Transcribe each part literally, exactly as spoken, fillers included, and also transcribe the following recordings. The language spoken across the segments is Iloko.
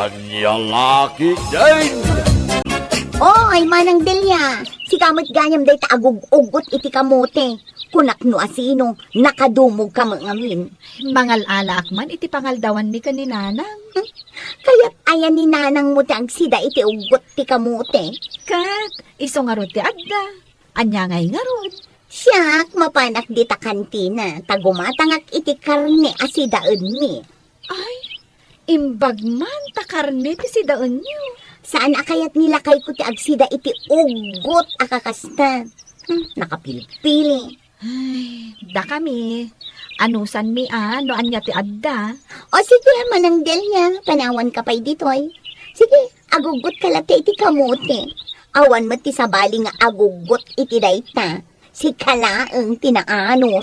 Ania la ketdin? Oy, Manang Delia, sika met gayam dayta agug-uggot iti kamote. Kunak no asino, nakadumogka met ngamin. Mangal-alaak man iti pangaldawanmi ken ni Nanang. Hmm? Kayat aya ni Nanangmo ti agsida iti uggot ti kamote? Ket isu ngarud ti adda. Ania ngay ngarud? Siak, mapanak dita kantina, ta gumatangak iti karne a sidaenmi. Ay, imbag man ta karne ti sidaenyo. Saan a kayat ni lakayko ti agsida iti uggot a kakasta. Hmm, nakapilpili. Ay, dakami, anusanmi a no ania ti adda. O sige, Manang Delia, panawanka pay ditoy. Sige, aguggotka latta iti kamote. Awan met ti sabali nga aguggot iti dayta. Sika laeng ti naanus.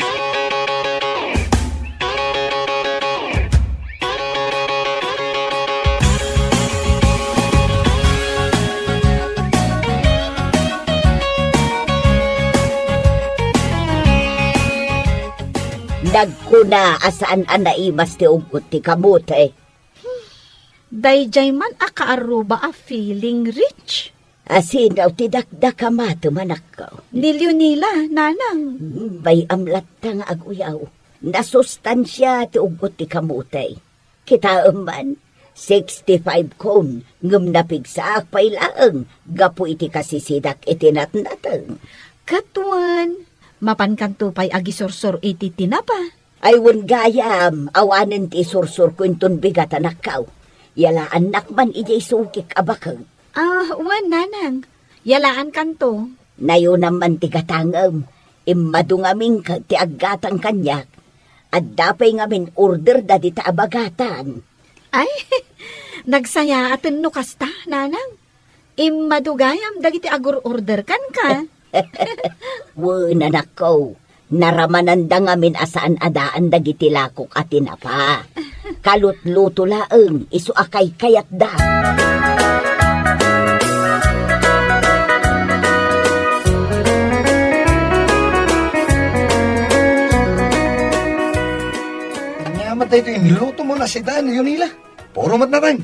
Nagkuna a saan a naimas ti uggot ti kamote. Daydiay man a kaarruba a feeling rich. Asino ti dakdakama ti manakko? Ni Leonila, Nanang. Bay-am latta nga aguyaw. Nasustansia ti uggot ti kamote. Kitaem man, sixty-five kon, ngem napigsaak pay laeng gapu iti kasisidak iti natnateng. Ket wen, mapankanto pay agisursur iti tinapa? Ay, wen gayam, awanen ti isursurko inton bigat a nakkaw. Yalaannak man idiay sukik a baket. Ah, wen, Nanang. Yalaankanto. Nayonam man ti gatangem. Immadu ngamin ket ti aggatang kaniak. Adda pay ngamin order dagita a bagatan. Ay, nagsayaaten no kasta, Nanang. Immadu gayam dagiti agur-order kenka. Wen, anakko, naramananda ngamin a saan a daan dagiti lakok a tinapa. Kalutluto laeng isu a kaykayatda. Ania met daytoy inlutomo a sidaen, Leonila? Puro met nateng.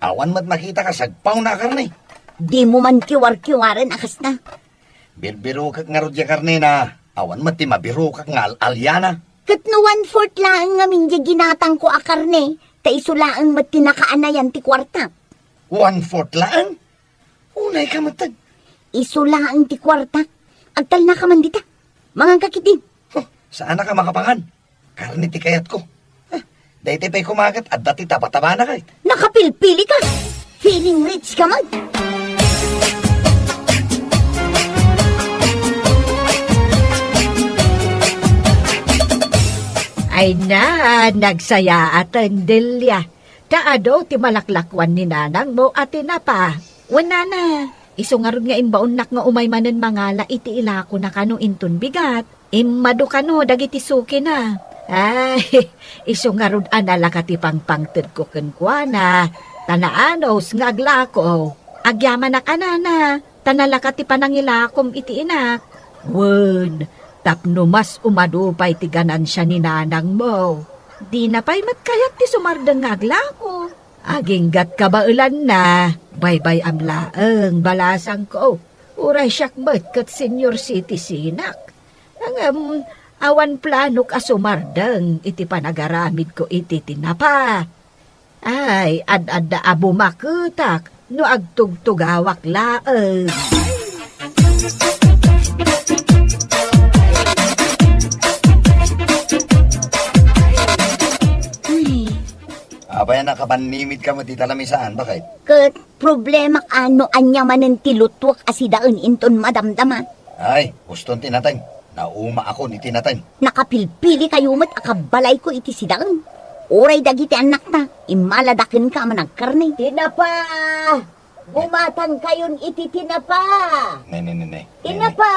Awan met makita a sagpawna a karne. Dimo man kiwarkiwaren a kasta. Birbirokek ngarud diay karnena, awan met ti mabirokak nga al-aliana. Ket no one-fourth laeng ngamin diay ginatangko a karne, ta isu laeng met ti nakaanayan ti kuarta. One-fourth laeng? Unayka met. Isu laeng ti kuarta. Agtalnaka man dita. Manganka ketdi. Huh, saanaka makapangan. Karne ti kayatko. Huh, daytoy pay koma ket adda ti tabatabana kay. Nakapilpilika. Feeling rich ka man. Ay na, nagsayaaten, Delia. Ta adu ti malaklakuan ni nanangmo a tinapa. Wen, nana, isu ngarud nga imbaonnak nga umay manen mangala iti ilakona kano inton bigat. Immadu kano dagiti sukina. Ay, isu ngarud a nalaka ti pangpangtedko kenkuana, ta naanus nga aglako. Agyamanak a, nana, ta nalaka ti panangilakom iti inak. Wen, tapno mas umadu pay ti ganansia ni nanangmo. Dina pay met kayat ti sumardeng nga aglako. Aginggat kabaelanna, baybay-am laeng, balasangko. Uray siak met ket senior citizenak. Ngem, awan planok a sumardeng iti panagaramidko iti tinapa. Ay, ad-adda a bumaketak no agtugtugawak laeng. Uy. Apay a nakapannimidka met ita lamisaan, baket? Ket problemak a no ania manen ti lutuek a sidaen inton madamdama. Ay, uston ti nateng. Naumaakon iti nateng. Nakapilpilikayo met a kabbalayko iti sidaen. Uray dagiti annakta, immalada kenka a managkarne. Tinapa! Gumatangkayon iti tinapa! Ne, ne, ne, ne. Tinapa!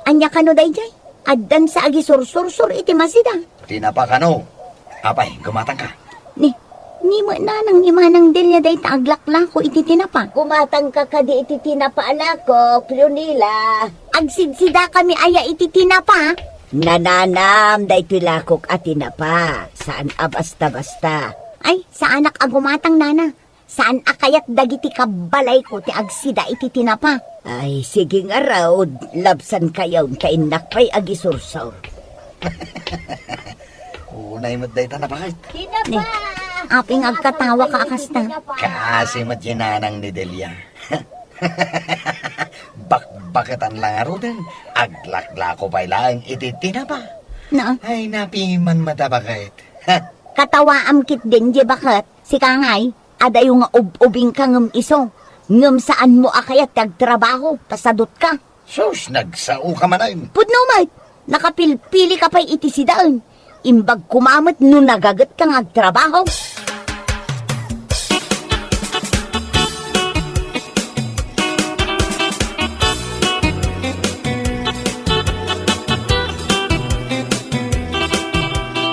Ania kano daydiay? Addan sa agisursursur iti masida. Tinapa kano? Apay, gumatangka? Ni, ni met nanang ni Manang Delia dayta aglaklako iti tinapa. Gumatangka kadi iti tinapa a lakok, Leonila? Agsidsidakami aya iti tinapa? Nananam daytoy lakok a tinapa. Saan a basta-basta. Ay, saanak a gumatang, nana. Saan a kayat dagiti kabbalayko ti agsida iti tinapa. Ay, sige ngarud, labsankayon ta innak pay agisursor. Unay met dayta, napaket. Ni, apay nga agkatawaka a kasta? Kaasi met ni nanang ni Delia. Bakbaketan la ngaruden, aglaklako pay laeng iti tinapa. Na? Ay, napiman met a baket. Katawaam ketdin, di baket, sika ngay, adayo nga ub-ubingka ngem isu, ngem saanmo a kayat ti agtrabaho, ta sadutka. Sus, nagsaoka manen. Pudno met, nakapilpilika pay iti sidaen. Imbag koma met no nagagetka nga agtrabaho.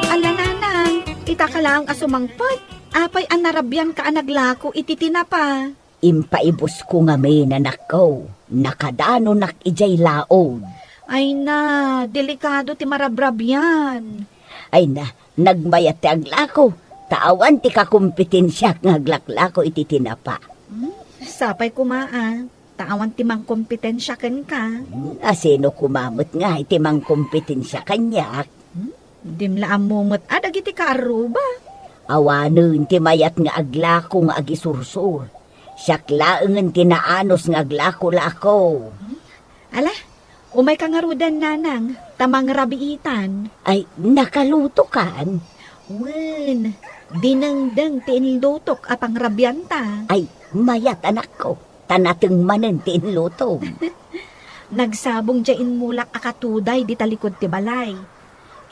Ala, nanang, itaka laeng a sumangpet. Apay a narabianka a naglako iti tinapa? Impaibusko ngamin, anakko, nakadanonak idiay laod. Ay na, delikado ti marabrabian. Ay na, nagmayat ti aglako, ta awan ti kakompetensiak nga aglaklako iti tinapa. Hmm, sapay koma a, ta awan ti mangkompetensia kenka. Hmm, a sino koma met nga iti mangkompetensia kaniak? Hmm, dim la ammo met a dagiti kaarruba. Awanen ti mayat nga aglako nga agisursor. Siak laengen ti naanus nga aglako-lako. Ala, umayka ngaruden, nanang, ta mangrabiitan. Ay, nakalutokan? Wen, dinengdeng ti inlutok a pangrabianta. Ay, mayat, anakko, ta nateng manen ti inlutom. Nagsabong diay inmulak a katuday dita likud ti balay.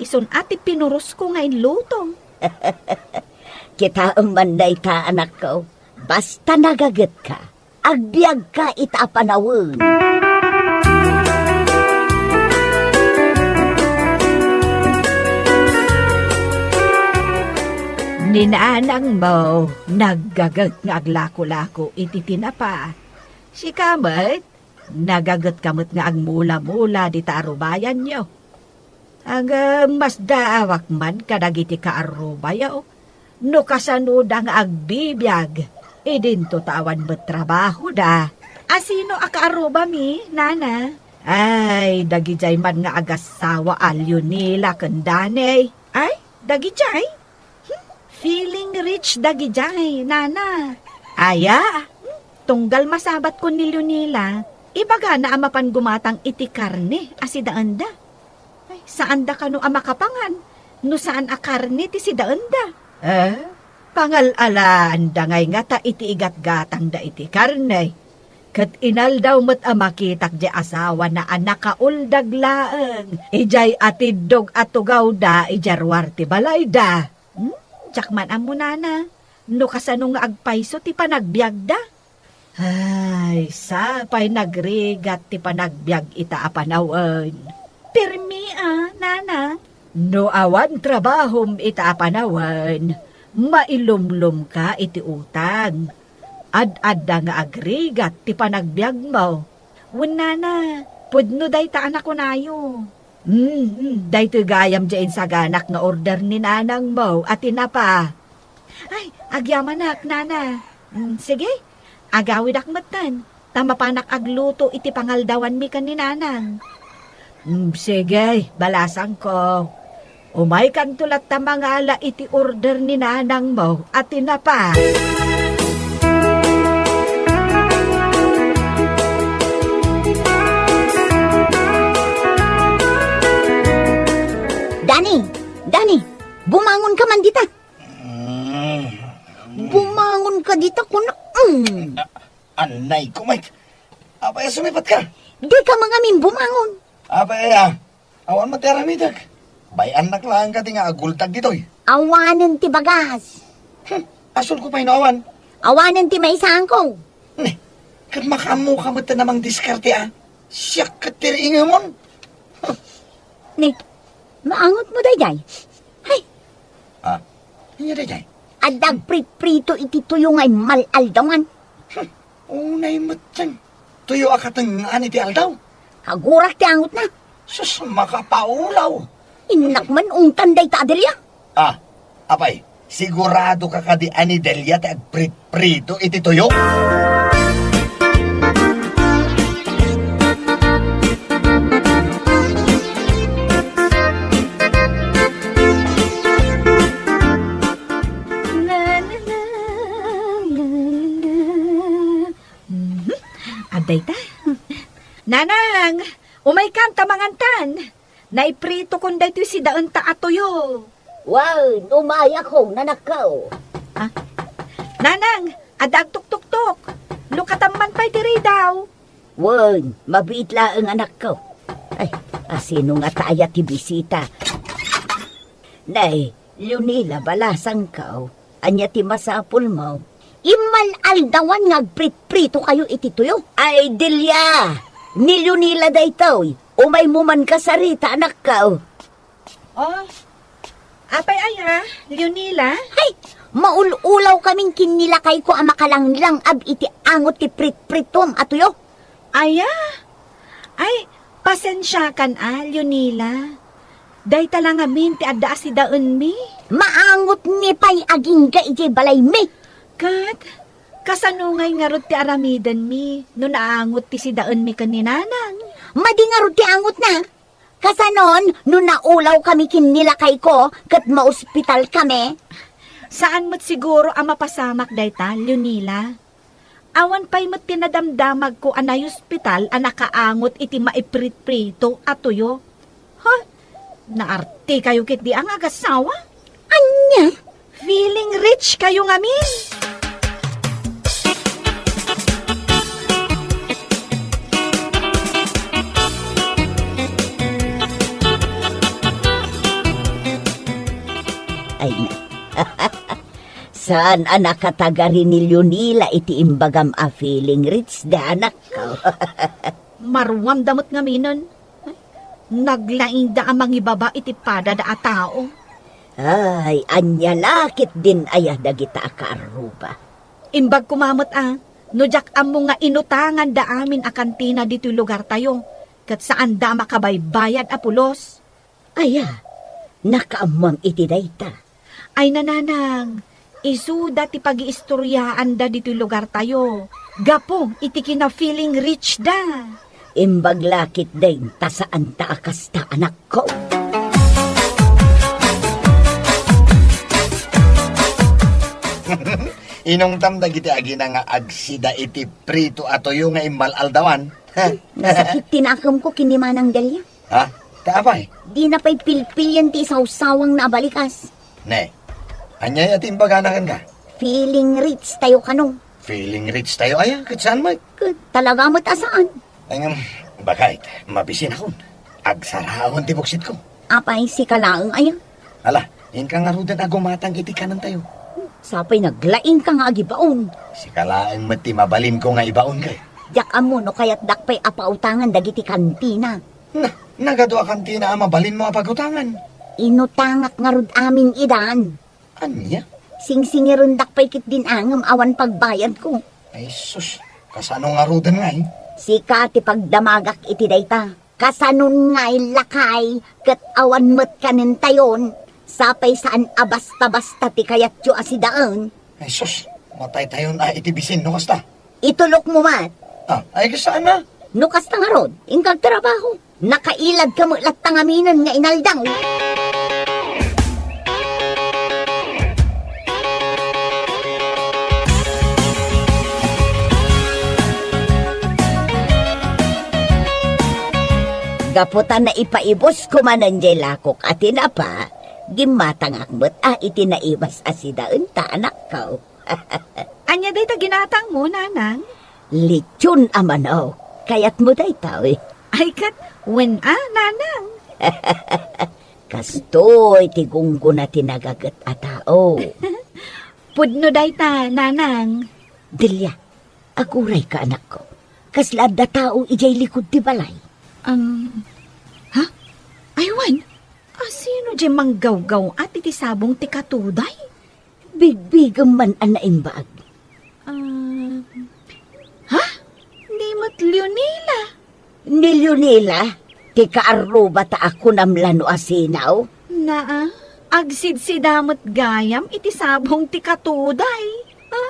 Isun a ti pinurosko nga inlutom. Kitaem man dayta, anakko. Basta nagagetka, agbiagka ita a panawen. Ni nanangmo, naggaget nga aglako-lako iti tinapa. Sika met, nagagetka met nga agmula-mula dita arubayanyo. Ngem masdaawak man kadagiti kaarrubayo no kasanoda nga agbibiag idinto ta awan met trabahoda. A sino a kaarrubami, nana? Ay, dagidiay man nga agassawa a Leonila ken Danny. Ay, dagidiay? Hmm, feeling rich dagidiay, nana. Aya? Hmm, tunggal masabatkon ni Leonila, ibagana a mapan gumatang iti karne a sidaenda. Ay, saanda kano a makapangan no saan a karne ti sidaenda? Eh, pangal-alaanda ngay ngata iti igatgatangda iti karne. Ket inaldaw met a makitak diay asawana a nakauldag laeng idiay atiddog a tugawda idiay ruar ti balayda. Hmm? Diak man ammo, nana, no kasano nga agpayso ti panagbiagda. Ay, sapay nagrigat ti panagbiag ita a panawen. Permi a, nana. No awan trabahom ita a panawen, mailumlomka iti utang. Ad-adda nga agrigat ti panagbiagmo. Wen, nana, pudno dayta a nakunayo. Hmm, hmm, daytoy gayam diay insaganak nga order ni nanangmo a tinapa. Ay, agyamanak, nana. Hmm, sige, agawidak metten, ta mapanak agluto iti pangaldawanmi ken ni nanang. Hmm, sige, balasangko. Umaykanto latta mangala iti order ni nanangmo a tinapa. Dani! Dani! Bumangon ka man dita! Mm. Bumangon ka dita, kuna. Mm. Anay ko, Mike. Apay a sumipat ka? Di ka mangamin bumangon. Apay, ah, awan met ti aramidek. Bay-annak laeng kadi nga agultag ditoy. Awanen ti bagas. Hmm, asulko pay no awan. Awanen ti maisaanko. Ne, ket makaammoka met a mangdiskarte, a. Siak ket ti riingemon. Ne, maangot mo daydiay? Hay! Ah, ania daydiay? Adda agpritprito iti tuyo nga immal-aldawan. Hmm, unay metten. Tuyo a kateng-ngaan iti aldaw. Kagurak ti angotna. Sus, makapaulaw. Innak man ungtan dayta a Delia. Ah, apay, Sigurado ka kadi a ni Delia ti agpritprito iti tuyo? Mhm. Adda ita. Nanang, umaykan ta mangantan. Naipritokon daytoy sidaenta a tuyo. Wen, umayakon, anakko. Ah, Nanang, adda agtuktoktok. Lukatan man pay ti ridaw. Wen, mabiit laeng, anakko. Ay, asino ngata aya ti bisita? Nay, Leonila, balasangko. Ania ti masapulmo? Immal-aldawan nga agpritpritokayo iti tuyo. Ay, Delia! Ni Leonila daytoy. Umaymo man kasarita, anakko. Oh, apay aya, Leonila? Hay, maul-ulawkamin ken ni lakayko a makalanglang-ab iti angot ti pritpritom a tuyo. Aya? Ay, pasensiakan a, Leonila. Dayta la ngamin ti adda a sidaenmi. Maangotmi pay agingga idiay balaymi. Ket, kasano ngay ngarud ti aramidenmi no naangot ti sidaenmi ken ni Nanang? Madi ngarud ti angotna. Kasanon no naulawkami ken ni lakayko ket maospitalkami? Saan met siguro a mapasamak dayta, Leonila. Awan pay met ti nadamdamagko a naospital a nakaangot iti maipritprito a tuyo. Ha? Naartikayo ketdi a nga agassawa? Ania? Feeling rich kayo ngamin. Ay, na. Saan a nakatagari ni Leonila iti imbagam a feeling rich da, anakko. Maruamda met ngaminen. Naglaingda a mangibaba iti padada a tao. Ay, ania la ketdin aya dagita a kaarruba? Imbag koma met a, no diak ammo nga inutanganda amin a kantina ditoy lugartayo, ket saanda a makabaybayad a pulos. Aya, nakaammoam iti dayta. Ay, Nanang, isuda ti pagiistoriaanda ditoy lugartayo, gapu iti kina-feeling rich da. Imbag la ketdin ta saanta a kasta, anakko. Inungtam dagiti agina nga agsida iti prito a tuyo nga immal-aldawan. Nasakit ti nakemko ken ni Manang Delia. Ha? Ta apay? Dina pay pilpilian ti isawsawangna a balikas. Ne, ania aya ti imbagana kenka? Feeling rich tayo kano. Feeling rich tayo aya? Ket saan met? Ket talaga met a saan. Ay ngem, bakay, mabisinakon. Agsaraon ti buksitko. Apay, sika laeng aya? Ala, inka ngaruden a gumatang iti kanentayo. Sapay naglaingka nga agibaon. Sika laeng met ti mabalinko nga ibaon kay. Diak ammo no kayatdak pay a pautangan dagiti kantina. Na, nagadu a kantina a mabalinmo a pagutangan. Inutangak ngarud amin idan. Ania? Singsingirendak pay ketdin a ngem awan pagbayadko. Ay sus, kasano ngaruden ngay? Sika ti pagdamagak iti dayta. Kasanon ngay lakay ket awan met kanentayon, sapay saan a basta-basta ti kayatyo a sidaen. Ay sus, mataytayon a iti bisin no kasta. Itulokmo met. Ah, ay, kasano? No kasta ngarud, inka agtrabaho. Nakailadka met latta ngaminen nga inaldaw. Gapu ta naipaibus ko manen jay lakok a tinapa, gimmatangak met a iti naibas a sidaenta, anakko. Ania dayta ginatangmo, Nanang? Lechon a manok. Kayatmo daytoy? Ay, ket wen a, Nanang. Kastoy ti gunggona ti nagaget a tao. Pudno dayta, Nanang. Delia, agurayka, anakko. Kasla adda tao idiay likud ti balay. Um, ha? Ay, wen. Asino diay manggawgaw-at iti sabong ti katuday? Bigbigem man a naimbag. Ah, ha? Ni met Leonila? Ni Leonila? Ti kaarrubata a kunam la no asino? Naa, Agsidsida met gayam iti sabong ti katuday. Ha?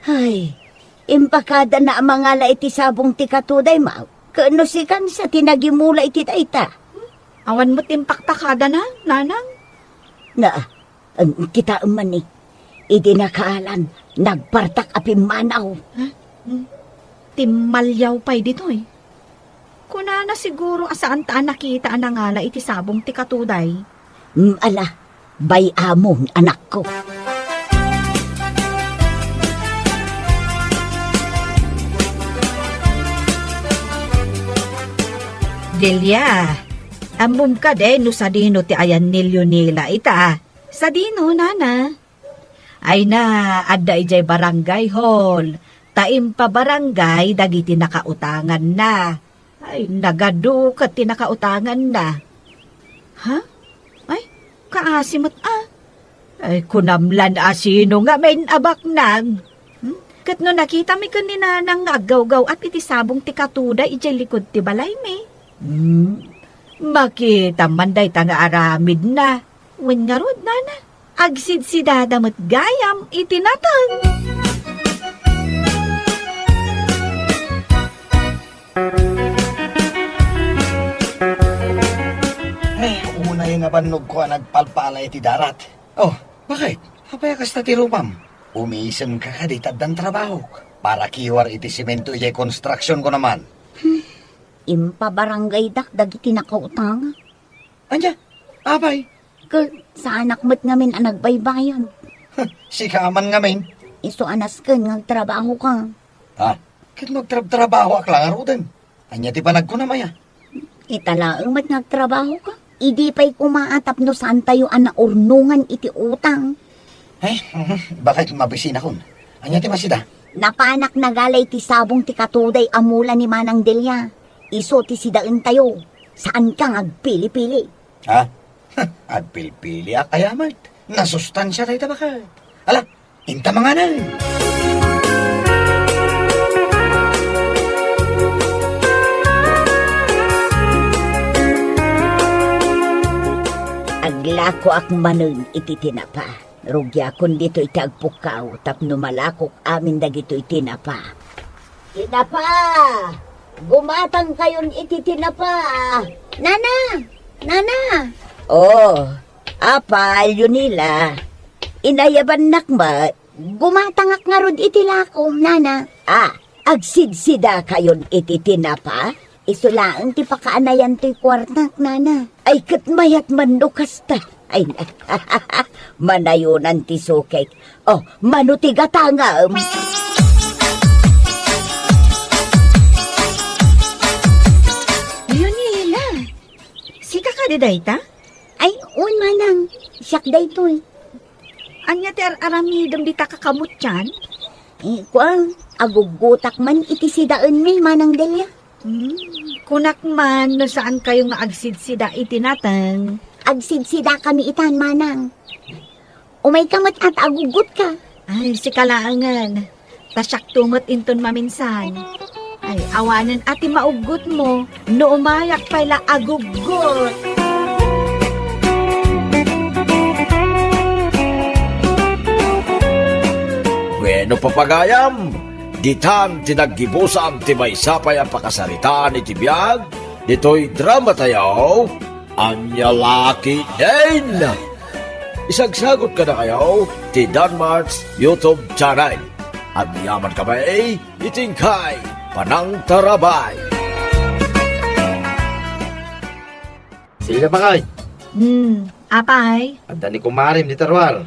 Ay, impakadana a mangala iti sabong ti katuday, ma. Ken no sikan sa ti nagimula iti dayta. Awan met impakpakadana, nanang? Na, ang kita man ni. Idi nakaalan, nagpartak a pimmanaw. Ha? Hmm. Timmaliaw pay ditoy. Kunana siguro a saan ta a nakita a nangala iti sabong ti katuday. Mm, ala, bay-amon, anakko. Delia, ammom kadi no sadino ti ayan ni Leonela ita? Sadino, nana? Ay na, adda idiay barangay hall. Ta impabarangay dagiti nakautanganna. Ay, nagadu ket ti nakautanganna. Ha? Ay, kaasi met a. Ay, kunam lan a sino ngamin a baknang. Hmm? Ket no nakitami ken ni nanang nga aggawgaw-at iti sabong ti katuday idiay likud ti balaymi. Hmm? Makita man dayta nga aramidna. Wen ngarud, nana, agsidsidada met gayam iti nateng. Ay, unay nga bannogko a nagpalpala iti darat. Oh, bakit? Apay a kasta ti rupam? Umisemka kadi ta addan trabahok. Para kiwar iti semento ijay construction ko naman. Impabarangaydak dagiti nakautang. Ania? Apay? Ket saanak met ngamin a nagbaybayad. Sika man ngamin? Isu a nasken nga agtrabahoka. Ha? Ket no agtrabtrabahoak la ngaruden? Ania ti panagkunam aya? Ita laeng met nga agtrabahoka. Idi pay koma a tapno saantayo a naurnongan iti utang. Ay, bakit mabisinakon? Ania ti masida? Napanak nagala iti sabong ti katuday a mula ni Manang Delia. Isu ti sidaentayo. Saanka nga agpili-pili. Ha? Agpilpiliak aya met. Nasustansia dayta baket. Ala, inta manganen. Aglakoak manen iti tinapa. Rugiakon ditoy ti agpukkaw tapno malakok amin dagitoy tinapa. Tinapa! Gumatangkayon iti tinapa. Nana! Nana! Oh, apay, Leonela. Inayabannak met. Gumatangak ngarud iti lakom, nana. Ah, agsidsida kayon iti tinapa? Isu laeng ti pakaanayan toy kuartak, nana. Ay, ket mayat man no kasta. Ay, manayonan ti sukek. Oh, mano ti gatangam? Leonela, sika kadi dayta? Ay, wen, manang. Siak daytoy. Ania ti ar-aramidem dita kakamutian? Eh, kua, aguggutak man iti sidaenmi, Manang Delia. Hmm, kunak man no saankayo nga agsidsida iti nateng. Agsidsidakami itan, Manang. Umayka met a ta aguggutka. Ay, sika laengen. Ta siakto met inton maminsan. Ay, awanen a ti mauggotmo no umayak pay la aguggot. Bueno, papagayam, ditan ti naggibusan ti maysa pay a pakasaritaan iti biag ditoy dramatayo. Ania la ketdin? Isagsagot kadakayo ti Danmart's YouTube channel. Agyamankami iti inkay panangtarabay. Sila, bakay. Hmm, apay? Adda ni kumarem dita ruar.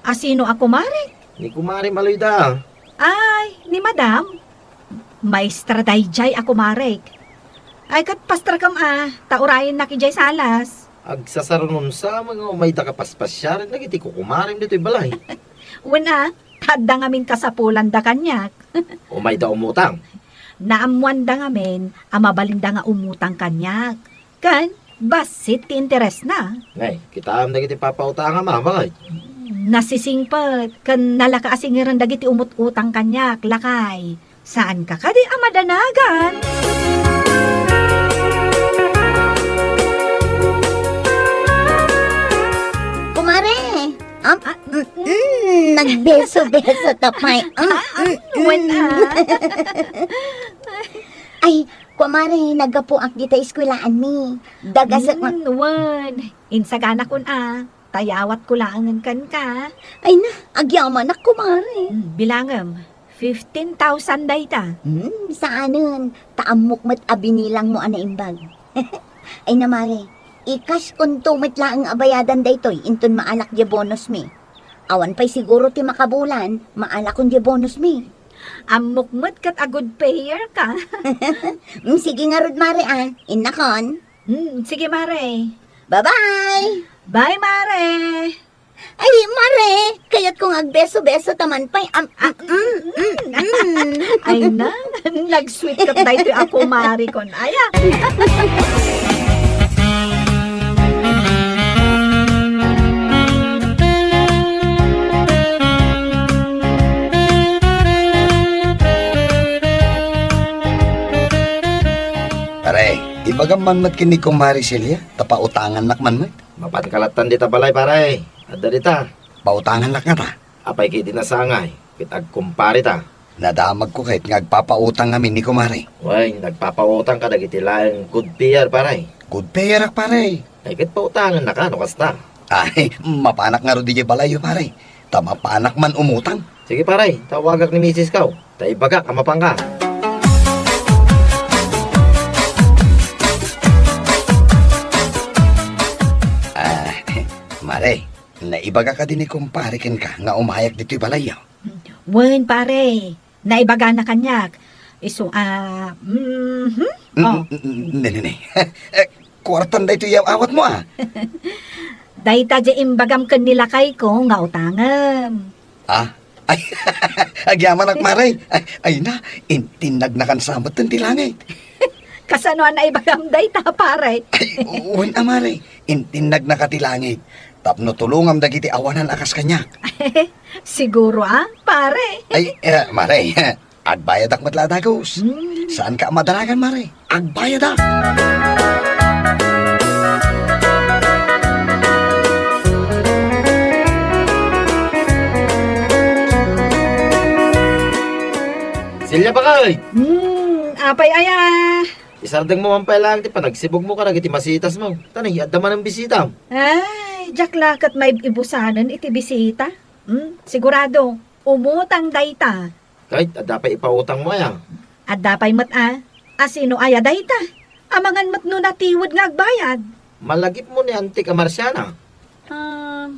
A sino a kumare? Ni kumare Aloyda. Ay, ni Madam. Maestra daydiay a kumarek. Ay, ket pasterkem a, ta urayennak idiay salas. Agsasarunon sa nga umayda ka paspasiaren dagiti kukumarem ditoy balay. Wen a, ta adda ngamin kasapulanda kaniak. Umayda umutang? Naammoanda ngamin a mabalinda nga umutang kaniak. Ken bassit ti interesna. Nay, kitaem dagiti papautangam a, bakay? Nasisingpet ken nalaka a singirem dagiti umut-utang kaniak, lakay. Saanka kadi a madanagan? Am, mm, mm, nagbeso-beso ta pay. Mm, mm, mm. Wen, ah. Ay, kumare, naggapuak dita eskwelaanmi. Dagasek ma- Mm, wen. Insaganakon a. Tayawatko laengen kenka. Ay na, agyamanak, kumare. Mm, bilangem. Fifteen thousand dayta. Hmm, saanen, ta ammok met a binilangmo a naimbag. Ay na, mare, i-cash konto met laeng a bayadan daytoy inton maalak diay bonusmi. Awan pay siguro ti makabulan, maalakon diay bonusmi. Ammok met ket a good payer ka. Hmm, sige ngarud, mare, ah. Innakon. Hmm, sige, mare. Bye-bye! Bye, mare! Ay, mare, kayatko nga agbeso-beso ta man pay. Am, am, mm, mm, mm. Ay na, nag-sweet ket daytoy a kumarikon. Ay, ah. Pare, ibagam man met ken ni Kumare Celia, ta pautangannak man met. Mapanka lattan dita balay, pare. Adda dita. Pautangannak ngata. Apay ket idi nasangay, ket agkumpare ta. Nadamagko ket nga agpapautang ngamin ni kumare. Wen, nagpapautang kadagiti laeng good payer, pare. Good payerak, pare. Ay, ket pautangannaka no kasta. Ay, mapanak ngarud idiay balayyo, pare. Ta mapanak man umutang. Sige, pare, tawagak ni misis ko. Ta ibagak a mapanka. Ah, mare, naibaga kadi ni kumpare kenka nga umayak ditoy balayyo? Wen, pare. Naibagana kaniak. Isu a, mhm. Mm, Oh. mm, mm, ne, ne, ne. Eh, kuartan daytoy yaw-awatmo, ah. Dayta diay imbagam ken ni lakayko nga utangem. Ah? Ay, agyamanak, mare. Ay, ay na, intinnagnakan sa met ti langit. Kasano a naibagam dayta, pare? Ay, wen a, mare. Intinnagnaka ti langit. Tapno tulongam dagiti awanan a kas kaniak. Siguro, ah, pare. Ay, eh, mare, agbayadak met la a dagus. Hmm. Saanka a madaragan, mare. Agbayadak. Silya, bakay! Hmm, apay aya? Isardengmo man pay laeng ti panagsibugmo kadagiti masitasmo. Ta ni, adda manen bisitam. Ay, diak la ket maibusanen iti bisita. Hmm, sigurado, umutang dayta. Ket adda pay ipautangmo aya? Adda pay met a. Asino aya dayta? Amangan met no natiwed nga agbayad. Malagipmo ni antik a Marciana. Ah,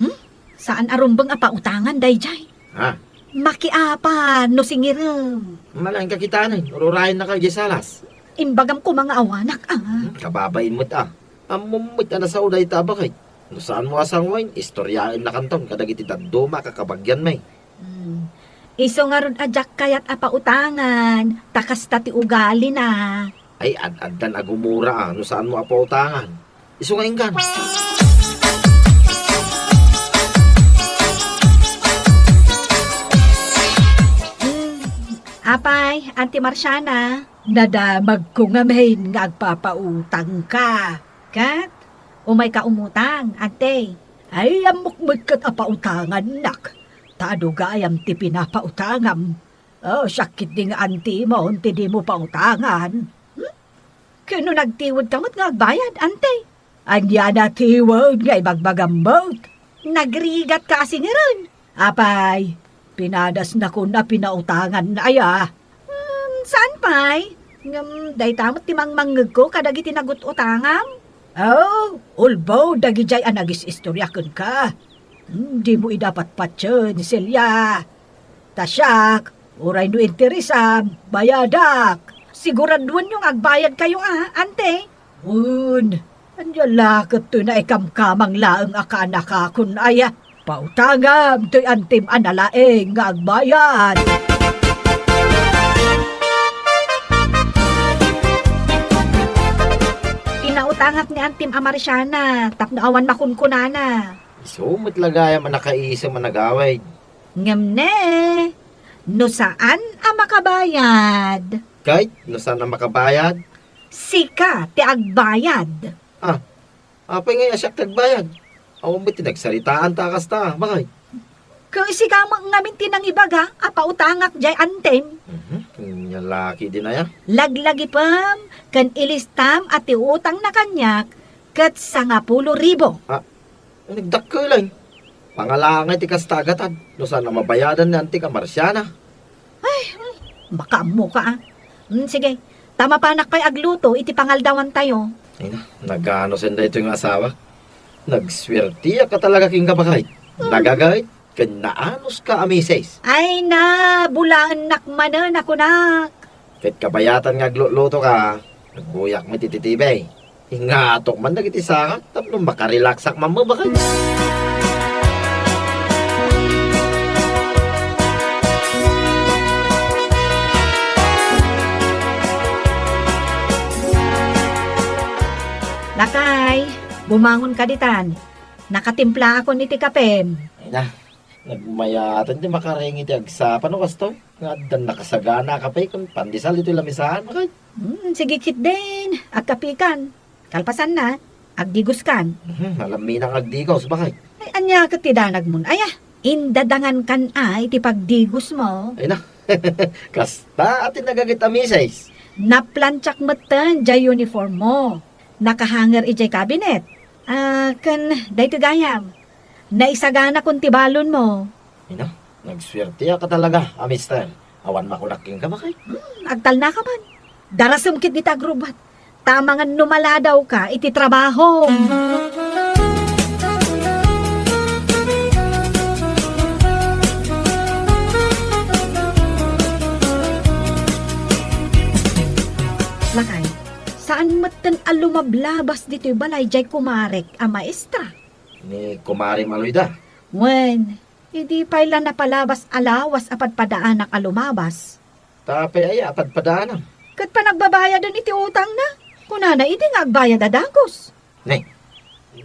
hmm? Saan a rumbeng a pautangan daydiay? Ha? Makiapa no singirem. Malaing kakitanen, ururayennaka idiay salas. Imbagam koma nga awanak, ah. Hmm, kababain met a. Ammom met a nasao dayta a baket. No saanmo a sangoen, istoriaennakanton kadagiti dadduma a kakabagianmi. Hmm. Isu ngarud a diak kayat a pautangan, ta kasta ti ugalina. Ay, ad-addan a gumura a no saanmo a pautangan. Isu nga inkan. Hmm. Apay, Auntie Marciana? Nadamagko ngamin nga agpapautangka. Ket, umayka umutang, Ante. Ay, ammok met ket a pautangannak. Ta adu gayam ti pinapautangam. Oh, siak ketdi nga antimon ti dimo pautangan. Hmm? Ket no nagtiwedka met nga agbayad, Ante? Ania natiwed nga ibagbagam met? Nagrigatka a singiren. Apay, pinadasnakon a pinautangan aya. Hmm, saan pay? Ngem dayta met ti mangmangngegko kadagiti nagut-utangam. Oh, ulbaw dagidiay a nagis-istoria kenka. Hmm, dimo ida patpatien, Celia. Ta siak, uray no interesam, bayadak. Siguraduenyo nga agbayadkayo a, Ante. Wen, ania la ket toy naikamkamang laeng a kaanakakon aya? Pautangam toy antim a nalaing nga agbayad. Pinautangak ni antim a Marciana tapno awan makunkunana. Isu met la gayam a nakaisem a nagawid. Ngem ne, no saan a makabayad? Ket no saan a makabayad? Sika ti agbayad. Ah, apay ngay a siak ti agbayad? Awan met ti nagsaritaanta a kasta, bakay? Ket sika met ngamin ti nangibaga a pautangak jay antim. Mhm, nia la ketdin aya? Laglagipem ken ilistam a ti utangna kaniak ket sangapulo ribu. Ah, nagdakkel, ay. Pangalangay ti kasta a gatad, no saan a mabayadan ni antik a Marciana. Ay, hmm, makaammoka, ah. Hmm, sige, ta mapanak pay agluto iti pangaldawantayo. Ay na, nagano sen daytoy nga asawa? Nagsuertiak a talaga kenka, bakay. Hmm. Nagagayt ken naanuska a misis. Ay na, bulaennak manen a kunak. Ket kabayatan nga agluto-lutoka, agbuyak met iti T V. Ingatok man dagiti sangak tapno makarelaksak man met, bakay. Lakay, bumangonka ditan. Nakatimplaakon iti kapem. Ay na, nagmayaten ti makaring iti agsapa no kastoy. Nga addan nakasagana a kape ken pandesal ditoy lamisaan, bakay. Hmm, sige ketdin, agkapekan. Kalpasanna, agdigoskan. Mhm, alammi nga agdigos, bakay. Ay, ania ket ti danagmon? Aya, indadangankan a iti pagdigosmo. Ay na, kasta a ti nagagayt a misis. Naplantiak metten jay uniformmo. Nakahanger idiay kabinet. Ah, ken daytoy gayam. Naisaganakon ti balonmo. Ay na, nagsuertiak a talaga a mister. Awan makunak kenka, bakay. Hmm, agtalnaka man. Darasem ketdi ti agrubbat. Ta amangan no maladawka iti trabahom. Lakay, saan metten a lumablabas ditoy balay jay kumarek a maestra? Ni Kumare Maloyda? Wen, idi pay la napalabas a lawas a padpadaanak a lumabas. Ta apay aya a padpadaanam? Ket panagbabayaden iti utangna. Kunana idi nga agbayad a dagus. Ne,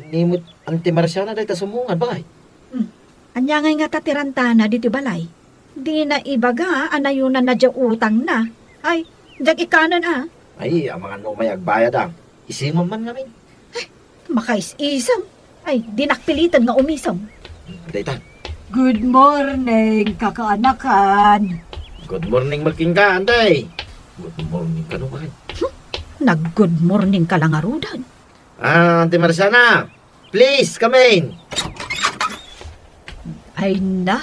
ni met Auntie Marciana dayta sumungad, bakay? Hmm. Ania ngay ngata ti rantana ditoy balay? Dina ibaga a nayunanna diay utangna. Ay, diak ikkanen a. Ay, amangan no umay agbayad a. Isimem man ngamin. Ay, makaisisem. Ay, dinak piliten nga umisem. Dayta. Good morning, kakaanakan. Good morning met kenka, Anday. Good morning kano, bakay. Hmm, nag-good morning ka la ngaruden. Ah, Auntie Marciana, please, come in. Ay na,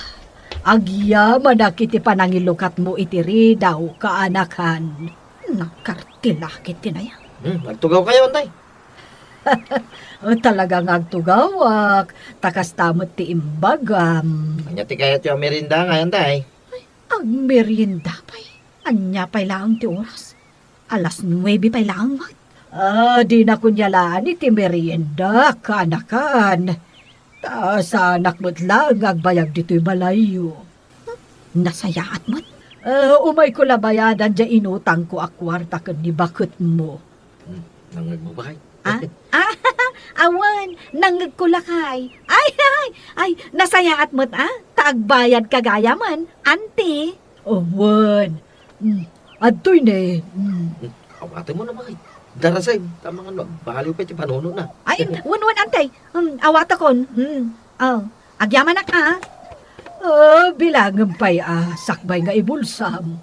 agyamanak iti panangilukatmo iti ridaw, kaanakan. Nagkarti la ketdin aya. Hmm, agtugawkayo, Anday. O, talaga nga agtugawak, ta kasta met ti imbagam. Ania ti kayatyo a merienda ngay, Anday? Ay, agmerienda pay. Ania pay laeng ti oras? Alas nuebe pay laeng met. Ah, dinak unyalaan iti merienda, kaanakan. Ta saanak met laeng nga agbayag ditoy balayyo. Nasayaat met. Ah, umayko la bayadan diay inutangko a kuarta ken ni baketmo. Hmm, nangngegmo, bakay? Ah? Ah, awan, nangngegko lakay. Ay, ay, ay, nasayaat met, ah, ta agbayadka gayamen, Auntie. Awan. Hmm, adtoy ne. Hmm. Hmm, awatenmo na, bakay. Darasem, ta amangan no agbaliw pay ti panunotna. Ay, wen, wen, Auntie. Hmm, awatakon. Hmm, oh. Agyamanak, ah. Oh, bilangem pay, ah, sakbay nga ibulsam.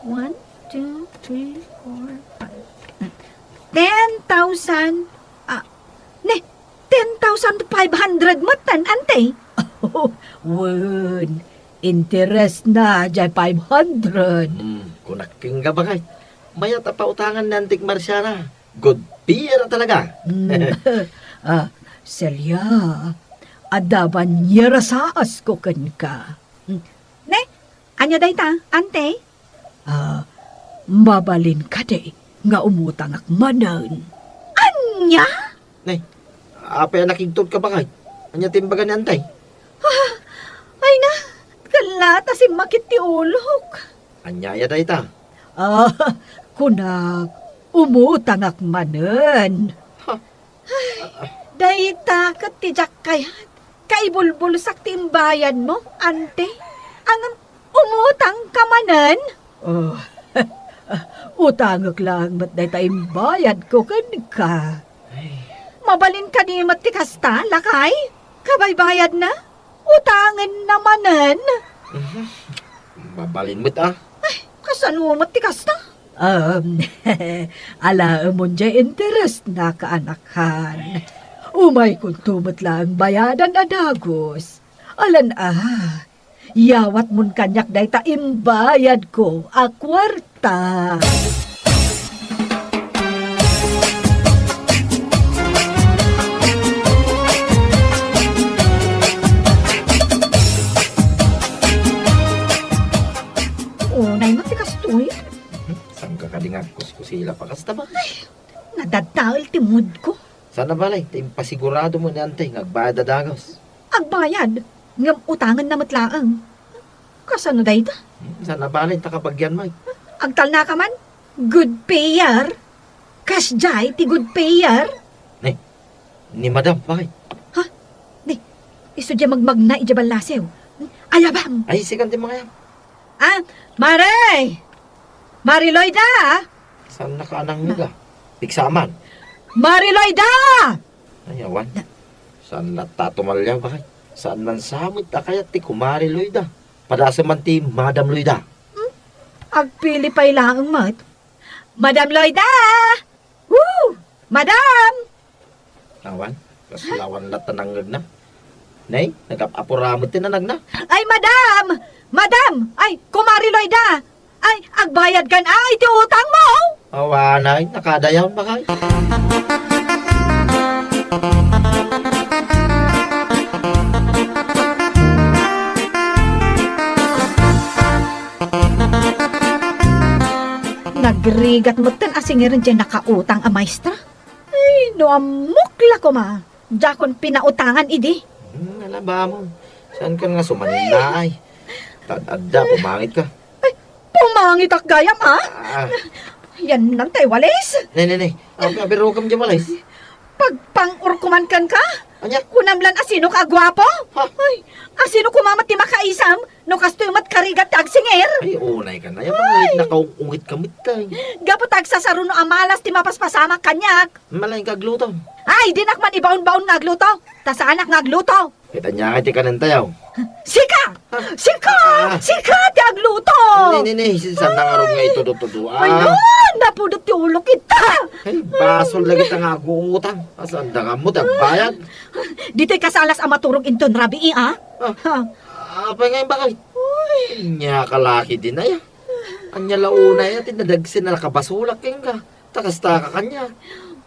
One, two, three, four, five. Ten thousand, ah, ne, ten thousand five hundred met ten, Auntie. Wen, interest na diay five hundred. Hmm, kunak kenka, bakay. Mayat a pautangan ni Antik Marciana. Good pair a talaga. Hmm. Ah, Celia, adda man nga rasaas ko kenka. Hmm. Ne? Ania dayta, Auntie? Ah, mabalin kadi nga umutangak manen? Ania? Ne, apay a nakigtudka, bakay? Ania ti imbaga ni Auntie? Ah, ay na, kalla ta simmakit ti ulok. Ania aya dayta? Ah, kunak, umutangak manen. Ha? Ay, dayta ket ti diak kayat. Kaibulbulsak ti imbayadmo, Auntie. Ngem umutangka manen? Oh, utangek laeng met dayta imbayadko kenka. Ay. Mabalin kadi met ti kasta, lakay? Kabaybayadna? Utangenna manen? Mhm. Mabalin met, a. Ay, kasano met ti kasta? Um, alaemon diay interesna, kaanakan. Umaykonto met laeng bayadan a dagus. Alan a, yawatmon kaniak dayta imbayadko a kuarta. Unay met ti kastoy. Saan ka kadi nga agkuskusila pa kasta ba? Ay, nadadtael ti mood ko. Saan a bale, ta impasigurado mo ni Antay nga agbayad a dagus. Agbayad, ngem utangenna met laeng. Kasano dayta? Hmm, saan a bale, ta kabagian mo, eh. Agtalna ka man? Good payer? Kasdiay ti good payer? Ni, ni Madam, bakit? Ha? Ni, isu diay magmagna idiay ballasew. Ayabang! Ay, sikan ti mangayab. Ah, Mare! Mare Loida! Saan nakaanang nga? Pigsaman. Mare Loida! Ay, awan. Saan latta tumalyaw, bakit? Saan man sa met a kayat ti Kumare Loida? Padasem man ti Madam Loida. Hmm? Agpili pay laeng met. Madam Loida! Woo! Madam! Awan, kaslawan latta nangngegna. Nay, nagap-apura met ti nanagna. Ay, madam! Madam! Ay, Kumare Loida! Ay, agbayadkan a iti utangmo! Awan ay, nakadayaw, bakit? Nagrigat metten a singir diay nakautang a maestra. Ay, no ammok la koma, diakon pinautangan idi. Hmm, alabamon. Saan ka nga sumanna ay? Tad-adda, pumangit ka. Ay, pumangitak gayam, ha? Ah. Yan lang tay walis. Ne, ne, ne. Abi, abi, rukam di walis. Pagpang-urkuman kan ka? Anya? Kunam lan asino ka agwapo? Ha? Ay, asino koma met ti makaisam? No kastoy met karigat ti agsingir? Ay, unay ka na. Yan, ay, nakaung-ungit ka met, tay. Gapu ta agsasaruno a malas ti mapaspasamak kaniak. Malain ka agluto. Ay, dinak man ibaon-baon nga agluto. Ta saanak nga agluto. Ket ania nga ti kanen tayo? Sika! Ha? Sika! Ah. Sika ti agluto! Ni, ni, ni, si Santa nga ron nga itudo-tudo, ah. Ay, no! Napudot ti ulok ita! Ay, basol na kita nga aguutang. Saan da nga mo, ti agbayad? Ditoy kasalas a maturog inton rabii, ah? Ah. Ha. Apay nga, bakit? Uy. Ania ka laki din, ay, ah. Ania la unay, ah, ti nadagsen a nakabasolak kenka. Ta kasta ka kaniak.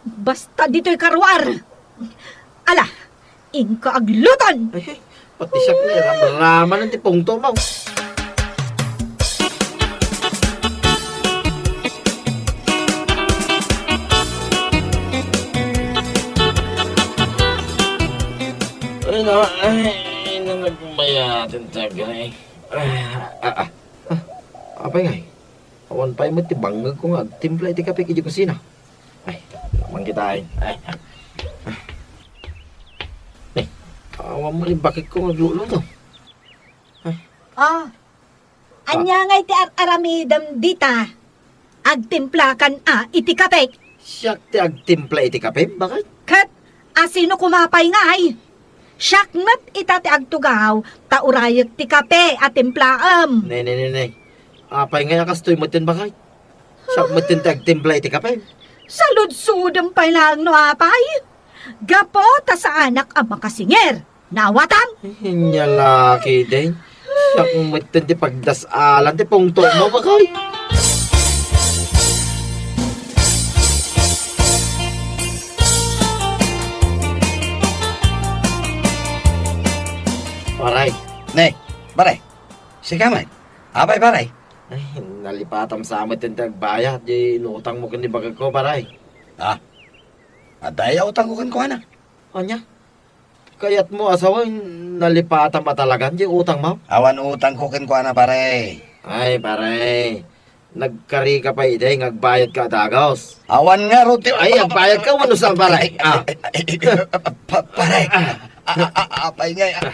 Basta ditoy karuar. Ala, inka agluton! Ay, pati siak ni ramraman ti pungto mo. Ay, na, ay, na nagmayatin tagay. Ah, ah, ah. Ah, apay ngay? Awan pay met ti bangngegko nga agtimpla iti kape idiay kusina. Ay, lamang kita, ay. Ay, ah. Ay, awan mo rin bakit ko magluluto. Ay. Ah, ania ngay ti ar-aramidem dita? Agtimplakan a iti kape. Siak ti agtimpla iti kape, bakit? Ket asino koma pay ngay? Siak met ita ti agtugaw, ta urayek ti kape a timplaem. Ne, ne, ne, ne. Apay ngay a kastoy met ti bakit? Siak met ti agtimpla iti kape. Saludsodem pay laeng no apay. Gapu ta saanak a makasingir. Naawatam? Ania laki, day. Siak met ti pagdas-alan ti pungto mo, bakit? Paray. Ne, pare. Sika met. Apay, pare? Ay, nalipatam sa met ti agbayad, di inutang mo ken ni bakit ko, paray. Ah, adda ya utang ko kenkuana. Ania? Kayat mo a sawen, nalipatam a talagan di utang mo? Awan utang ko kenkuana, pare. Ay, pare. Nagkari ka pay idi nga agbayad ka a dagus. Awan ngarud ti... Ay, agbayad ka, wenno saan, pare? Ah. Pa-, pare. Ah. A-, a-, a-, apay ngay, a-,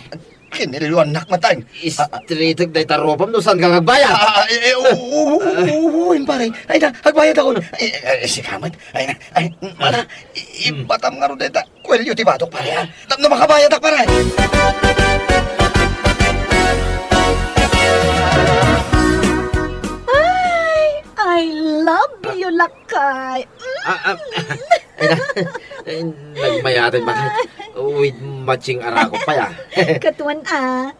Kinililuannak met, ay. Ah, ah. Istritek dayta rupam no saan ka agbayad. Ah, ah, eh, eh, oo, oo, oo, oo, pare. Ay na, agbayad ako. Eh, eh, sika met. Ay na, ay, ala, i-, ibatam ngarud dayta kuelyo ti batok, pare, ah. Tapno makabayadak, pare. Ay, I love you, lakay. Ah, ah, ay na. Eh, nagmayaten, bakit? With matching arakot pa, ya. Katuan, ah.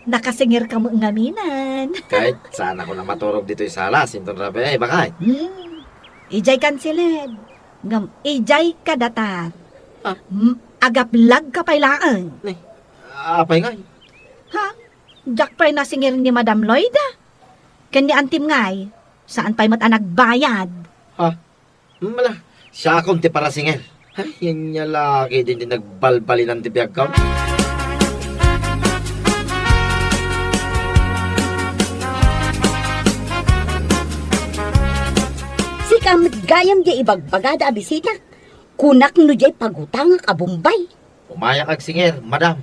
Nakasingir kamo ngaminan. Kahit saan ako na maturog ditoy sala, sinton rabi, ay, bakit? Hmm. Ijay kansiled. Ngem, ijay kadatar. Ah. Hmm, agaplag ka pay laeng. Ni, apay ngay? Ha? Diak pay nasingir ni Madam Lloyd, ah. Ken ni Antim ngay, saan pay met a nagbayad. Ha? Mala, siakon ti parasingir. Ay, yan niya laki din di nagbalbalinan ti biagkam. Sika met gayam di ibagbagada a bisita. Kunak no diay pagutangak a Bombay. Umayak agsingir, madam.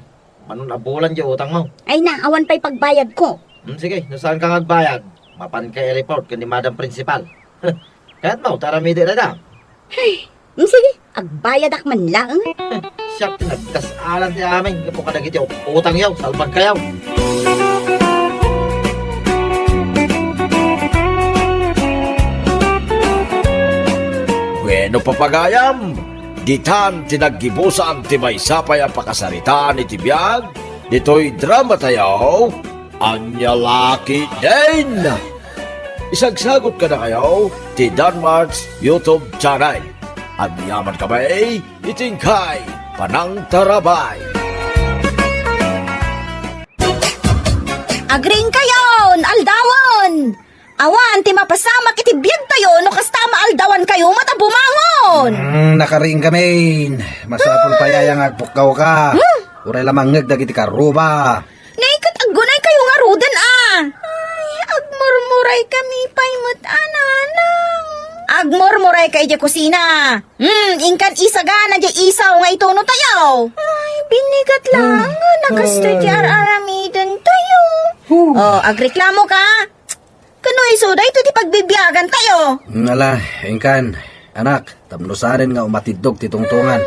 Manon a bulan diay utangmo. Ay na, awan pay pagbayadko. Hmm, sige, no saan ka nga agbayad, mapanka i-report ken ni Madam Principal. Kayatmo, ta aramidek dayta. Ay, hmm, sige, agbayadak man laeng. Siak ti nagdas-alan ti amin, gapu kadagiti utangyo, salbagkayo. Bueno, papagayam, ditan ti naggibusan ti maysa pay a pakasaritaan iti biag ditoy dramatayo, Ania La Ketdin. Isagsagut kadakayo ti Danmart's YouTube channel. Agyamankami iti inkay panangtarabay. Agriingkayon, aldawen! Awan ti mapasamak iti biagtayo no kasta maaldawankayo met a bumangon. Mm, nakariingkamin. Masapul pay aya nga agpukkawka. Hmm? Uray la mangngeg dagiti karruba. Nay, ket aggunaykayo ngaruden a. Ay, agmurmuraykami pay met a, nanang. Agmurmurayka idiay kusina. Hmm, inkan isagana diay isaw nga itunotayo. Ay, binigat laeng nga nagastoy ti ar-aramidentayo. Oh, agreklamoka? Kano isu daytoy ti pagbibiagantayo? Ala, inkan, anak, tapno saanen nga umatiddog ti tungtongan.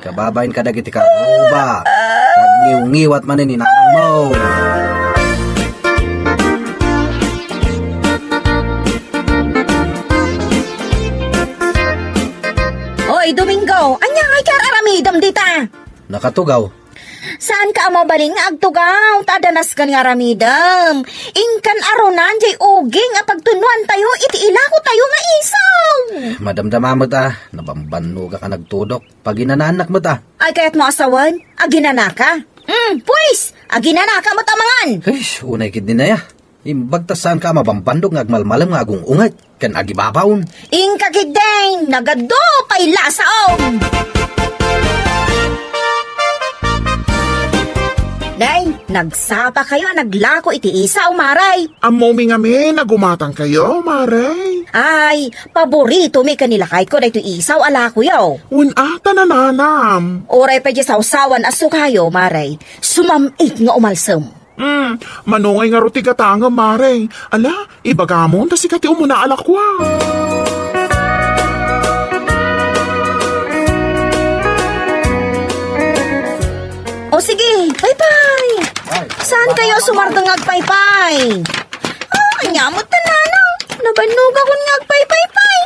Kababain kadagiti karruba, agngiwngiwat manen ni nanangmo. Oy, Domingo, ania ngay ti ar-aramidem dita? Nakatugaw. Saanka a mabalin nga agtugaw, ta adda nasken nga aramidem. Inkan arunan diay uging a pagtunoantayo iti ilakotayo nga isaw. Madamdama met a, nabambannogak a nagtudok. Paginanaannak met a. Ay, kayatmo a sawen? Aginanaka? Hmm, pues, aginanaka met a mangan. Ay, unay ketdin aya. Imbag ta saanka a mabambandog nga agmalmalem nga agung-unget ken agibabaon. Inka ketdin, nagadu pay lasaom! Nay, nagsapakayo a naglako iti isaw, Mare. Ammomi ngamin a gumatangkayo, Mare. Ay, paboritomi ken ni lakayko daytoy isaw a lakoyo. Wen a, ta nananam. Uray pay diay sawsawan a sukayo, Mare. Sumam-it nga umalsem. Hmm, mano ngay ngarud ti gatangem, Mare? Ala, ibagamon ta sika ti umuna a lakua. O sige, paypay! Ay, saankayo sumardeng nga agpaypay? Ah, ania met ta, nanang? Nabannogakon nga agpaypaypay.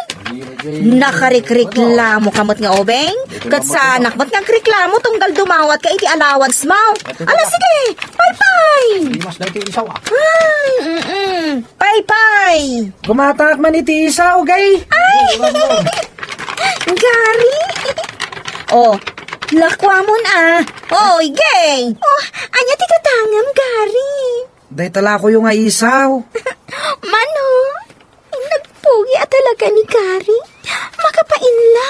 Nakarikriklamoka met nga ubing? Ket saanak met nga agreklamo tunggal dumawatka iti allowance mo. Ala, sige, paypay! Dimas daytoy isaw, ah. Ay, mm-mm. Paypay! Gumatangak man iti isaw, gay. Ay! Gari! Oh, lakuamon, ah. Oy, gay! Oh, ania ti gatangem, Gari? Dayta lakoyo nga isaw. Mano? Nagpugi a talaga ni Gary. Makapainla.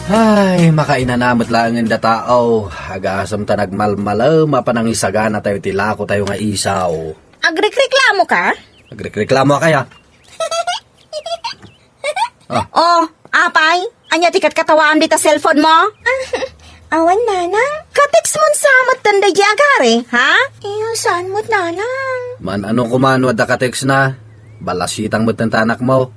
Ay, makainana met laengen dataw. Agasem ta nagmalmalem a panangisaganatayo ti lakotayo nga isaw. Agrekreklamoka? Nagrekreklamo ka kaya? Ah. Oh, apay, ania ti katkatawaam dita cellphone mo? Awan, nanang. Ka-text mon sa met daydi agari, ha? Iyo, saan met, nanang? Man-ano koma no adda ka-text na? Balasitang met ti anak mo.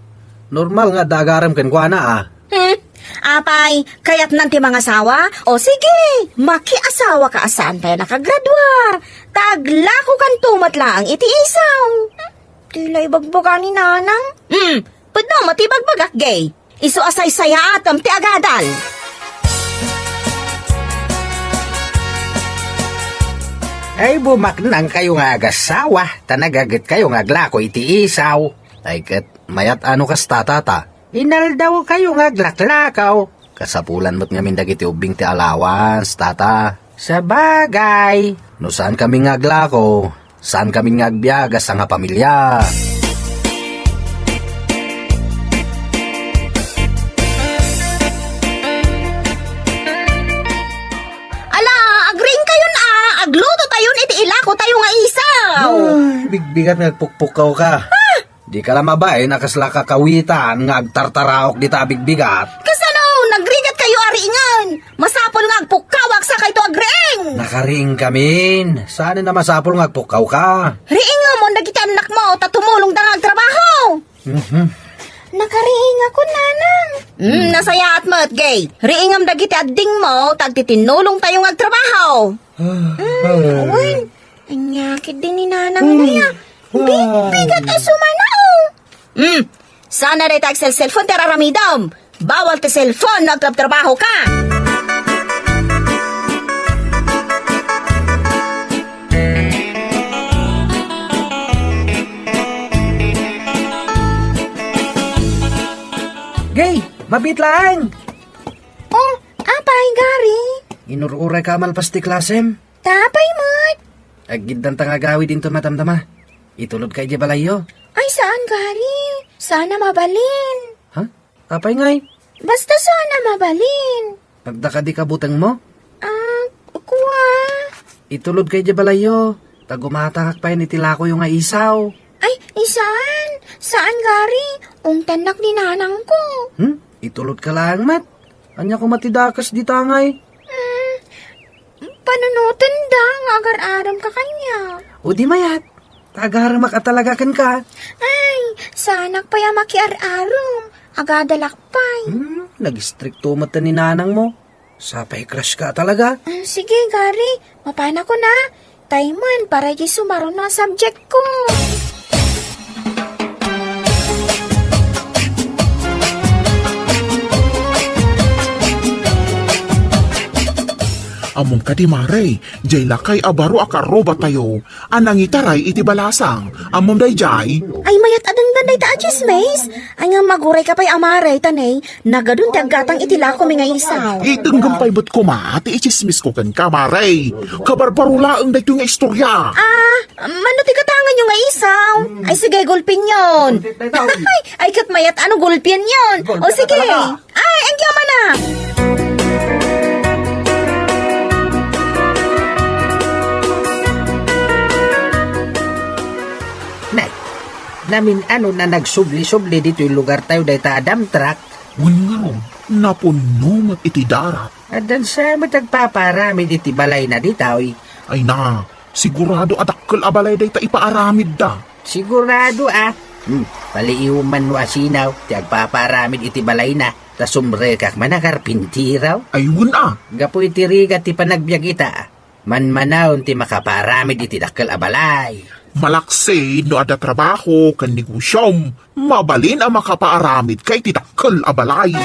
Normal nga adda agarem kenkuana, ah. Hmm? Apay, kayatnan ti mangasawa? O sige, makiasawa ka a saan pay a nakagraduar. Ta aglakokanto met laeng iti isaw. Hmm? Ti la ibagbaga ni nanang. Hmm, pudno met ti ibagbagak, Gay. Isu a saysayaatem ti agadal. Ay, bumaknang kayo nga agasawa, ta nagaget kayo nga aglako iti isaw. Ay, ket mayat a no kasta, tata. Inaldaw kayo nga aglaklakaw. Kasapulan met ngamin dagiti ubbing ti allowance, tata. Sabagay, no saan kami nga aglako, saan kami nga agbiag a sangapamilia. Ala, agriing kayon a, agluto tayon iti ilako tayo nga isaw. Ay, bigbigat nga agpukpukkaw ka. Ah! Di ka la mabain a kasla kakawitan nga agtartaraok dita a bigbigat. Kasano? Nagrigat kayo a riingen. Masapul nga agpukkawak sakayto agriing. Nakariing kamin. Saan a masapul nga agpukkaw ka? Riingem dagiti annakmo ta tumulongda nga agtrabaho. Mhm. Nakariing ako, nanang. Hmm, nasayaat met, Gay. Riingem dagiti addingmo ta agtitinnulong tayo nga agtrabaho. Ah, hmm, ah. Awan. Ania ketdi ni nanang, hmm, daya. Bi-, ah, bigat a sumana, oh. Hmm. Saan a dayta agselselfon ti ar-aramidem. Bawal ti selfon no agtrabtrabaho ka. Gay, mabiit laeng. Oh, apay, Gary? Inur-uray ka malpas ti klasem. Ta apay met? Aggiddanta nga agawid inton madamdama. Itulod ka idiay balayyo. Ay, saan, Gary? Saan a mabalin. Ha? Apay ngay? Basta saan a mabalin. Agda kadi kabutengmo? Ah, kua. Itulod ka idiay balayyo. Ta gumatangak pay iti lakoyo nga isaw. Ay, saan? Saan, Gary? Ungtannak ni nanangko. Hmm? Itulod ka laeng met. Ania koma ti dakes dita ngay? Hmm, panunotenda nga agar-arem ka kaniak. O di mayat, ta agaremak a talaga kenka. Ay, saanak pay a makiar-arem, agadalak pay. Hmm, nag-istrikto met ni nanangmo. Sapay crush ka talaga. Hmm, sige, Gary, mapanakon a. Tay man, para di sumaruno a subject ko. Ammom kadi, Mare, jay lakay a baro a karrubatayo a nangitaray iti balasang. Ammom dayjay? Ay, mayat a dengdan dayta a chismis. Ay, nga maguray ka pay a Mare, ta ne, nagadun ti aggatang iti lakomi nga isaw. Idenggem pay met koma ti ichismisko kenka, Mare. Kabarbaro laeng daytoy nga istorya. Ah, mano ti gatanganyo nga isaw? Ay, sige, gulpinyon. Ay, ay, ket mayat a no gulpinyon. O, sige. Ay, agyaman a. Nay, namin-ano a nagsubli-subli ditoy lugartayo dayta a dump truck. Wen ngarud, napunno met iti darat. Addan sa met agpapaaramid iti balayna ditoy. Ay na, sigurado a dakkel a balay dayta ipaaramidda. Sigurado a. Hmm, paliiwem man no asinaw ti agpapaaramid iti balayna, ta sumrekak man a karpintero. Ay, wen a. Gapu iti rigat ti panagbiag ita, manmanawen ti makapaaramid iti dakkel a balay. Malaksid no adda trabaho ken negosyom, mabalin a makapaaramidka iti dakkel a balay.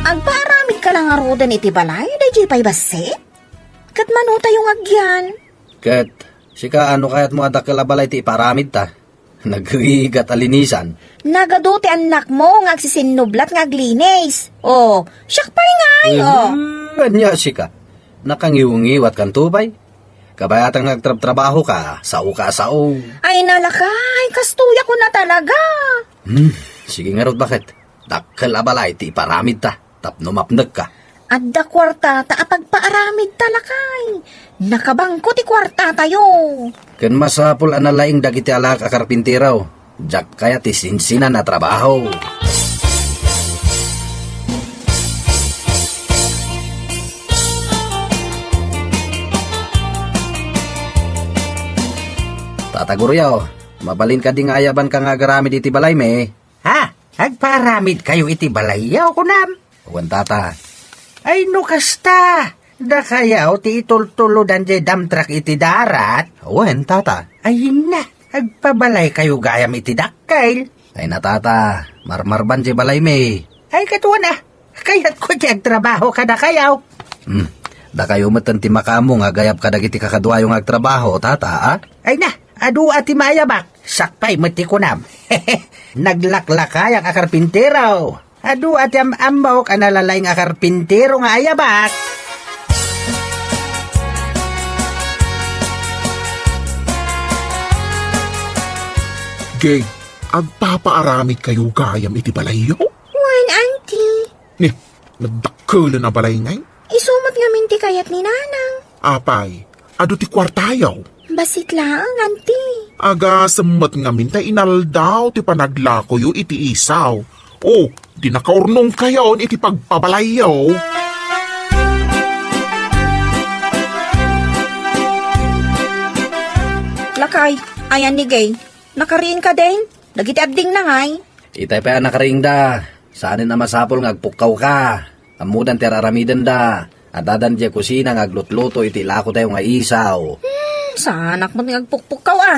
Agpaaramidka la ngaruden iti balay, dayjay pay bassit? Ket mano tayo nga agyan? Ket sika, no kayatmo a dakkel a balay ti ipaaramidta? Nagrigat a linisan. Nagadu ti annakmo nga agsisinnublat nga aglinis. Oh, siak pay ngay, oh. Hmm, ania sika? Nakangiwngiwatkanto pay? Kabayatan nga agtrabtrabaho ka, sao ka a sao. Ay, nalakay, kastoy a kuna talaga. Hmm, sige ngarud, baket. Dakkel a balay ti ipaaramidta tapno mapnekka. Adda kuartata a pagpaaramidta, lakay. Nakabangko ti kuartatayo. Ken masapul a nalaing dagiti alaak a karpintero. Diak kayat ti sinsinan a trabaho. Tata Guryo, mabalin kadi nga ayabanka nga agaramid iti balaymi? Ha? Agpaaramidkayo iti balayyo, kunam? Wen, tata. Ay, no kasta, dakayo ti itultulodan diay dump truck iti darat? Wen, tata. Ay, na, agpabalaykayo gayam iti dakkel. Ay na, tata, marmarban diay balaymi. Ay, katuan a, kayatko ti agtrabaho kadakayo. Hmm, dakayo met ti makaammo nga agayab kadagiti kakaduayo nga agtrabaho, tata, a? Ay na, adu a ti maayabak, siak pay met ti kunam. Naglaklakayak a karpintero. Adu a ti am-ammok a nalalaing a karpintero nga ayabak. Gay, agpapaaramidkayo gayam iti balayyo? Wen, auntie. Ni, nagdakkelen a balay ngay? Isu met ngamin ti kayat ni Nanang. Apay, adu ti kuartayo? Bassit laeng, auntie. Agasem met ngamin ta inaldaw ti panaglakoyo iti isaw. O, di nakaurnongkayon iti pagpabalayyo. Lakay, ayan ni Gay. Nakariing ka din? Dagiti agdingna ngay? Itay pay a nakariingda. Saanen a masapul nga agpukkawka. Ammodan ti ar-aramidenda. Addadan diay kusina nga aglutluto iti lakotayo nga isaw. Hmm, saanak met nga agpukpukkaw a.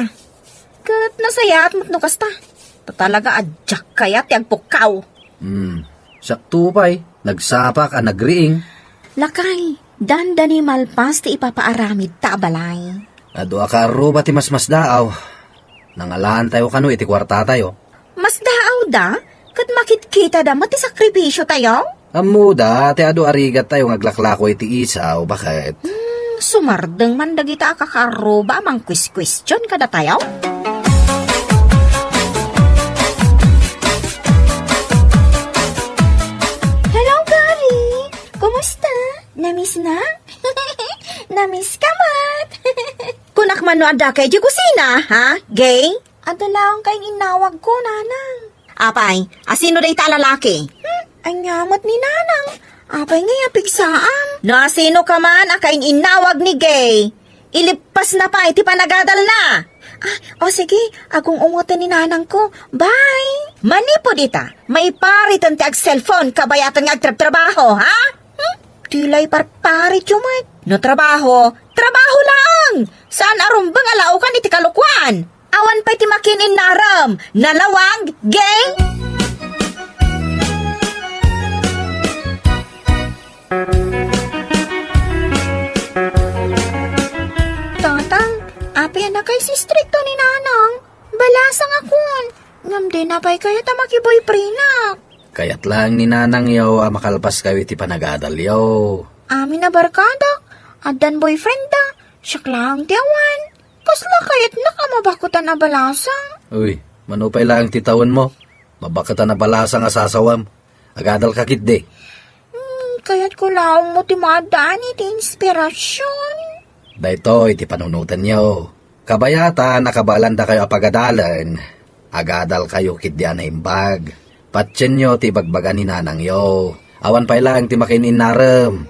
Ket nasayaat met no kasta. Ta talaga a diak kayat ti agpukkaw. Hmm, siakto pay, nagsapak a nagriing. Lakay, dandani malpas ti ipapaaramidta a balay. Adu a kaarruba ti masmasdaaw. Nangalaantayo kano iti kuartatayo. Masdaawda, ket makitkitada met ti sakripisiotayo? Ammoda ti adu a rigattayo nga aglaklako iti isaw, baket. Hmm, sumardeng man dagita a kakaarruba a mangkuiskuestion kadatayo? Hello, Gary! Kumusta? Namiss na? Namiss ka met! Kunak man no adda kay di kusina, ha, Gay? Adda laeng kay innawagko, Nanang. Apay, asino dayta a lalaki? Hmm, ania met ni Nanang? Apay ngay a pigsaam? No asino ka man a kain-innawag ni Gay, ilippasna pay ti panagadalna. Ah, o sige, agung-ungoten ni Nanangko. Bye! Manipud ita, maipariten ti ag-cellphone kabayatan nga agtrabtrabaho, ha? Hmm? Di la iparparityo met. No trabaho, trabaho laeng! Saan a rumbeng a laokan iti kalokuan! Awan pay ti makiin-innarem, nalawag, Gay! Tatang, apay a nakaistrikto ni Nanang? Balasang akon. Ngem dina pay kayat a makiboyfriendak. Kayat laeng ni Nanangyo a makalpaskayo iti panagadalyo. Amin a barkadak, addan boyfriendda. Siak laeng ti awan. Kasla kayatnak a mabakutan a balasang? Uy, mano pay laeng ti tawenmo? Mabakutan a balasang a sasawam. Agadalka ketdi. Hmm, kayatko laeng met ti maaddaan iti inspirasion. Daytoy ti panunotenyo. Kabayatan a kabaelandakayo a pagadalen, agadalkayo ketdi a naimbag. Patienyo ti ibagbaga ni nanangyo. Awan pay laeng ti makiin-innarem.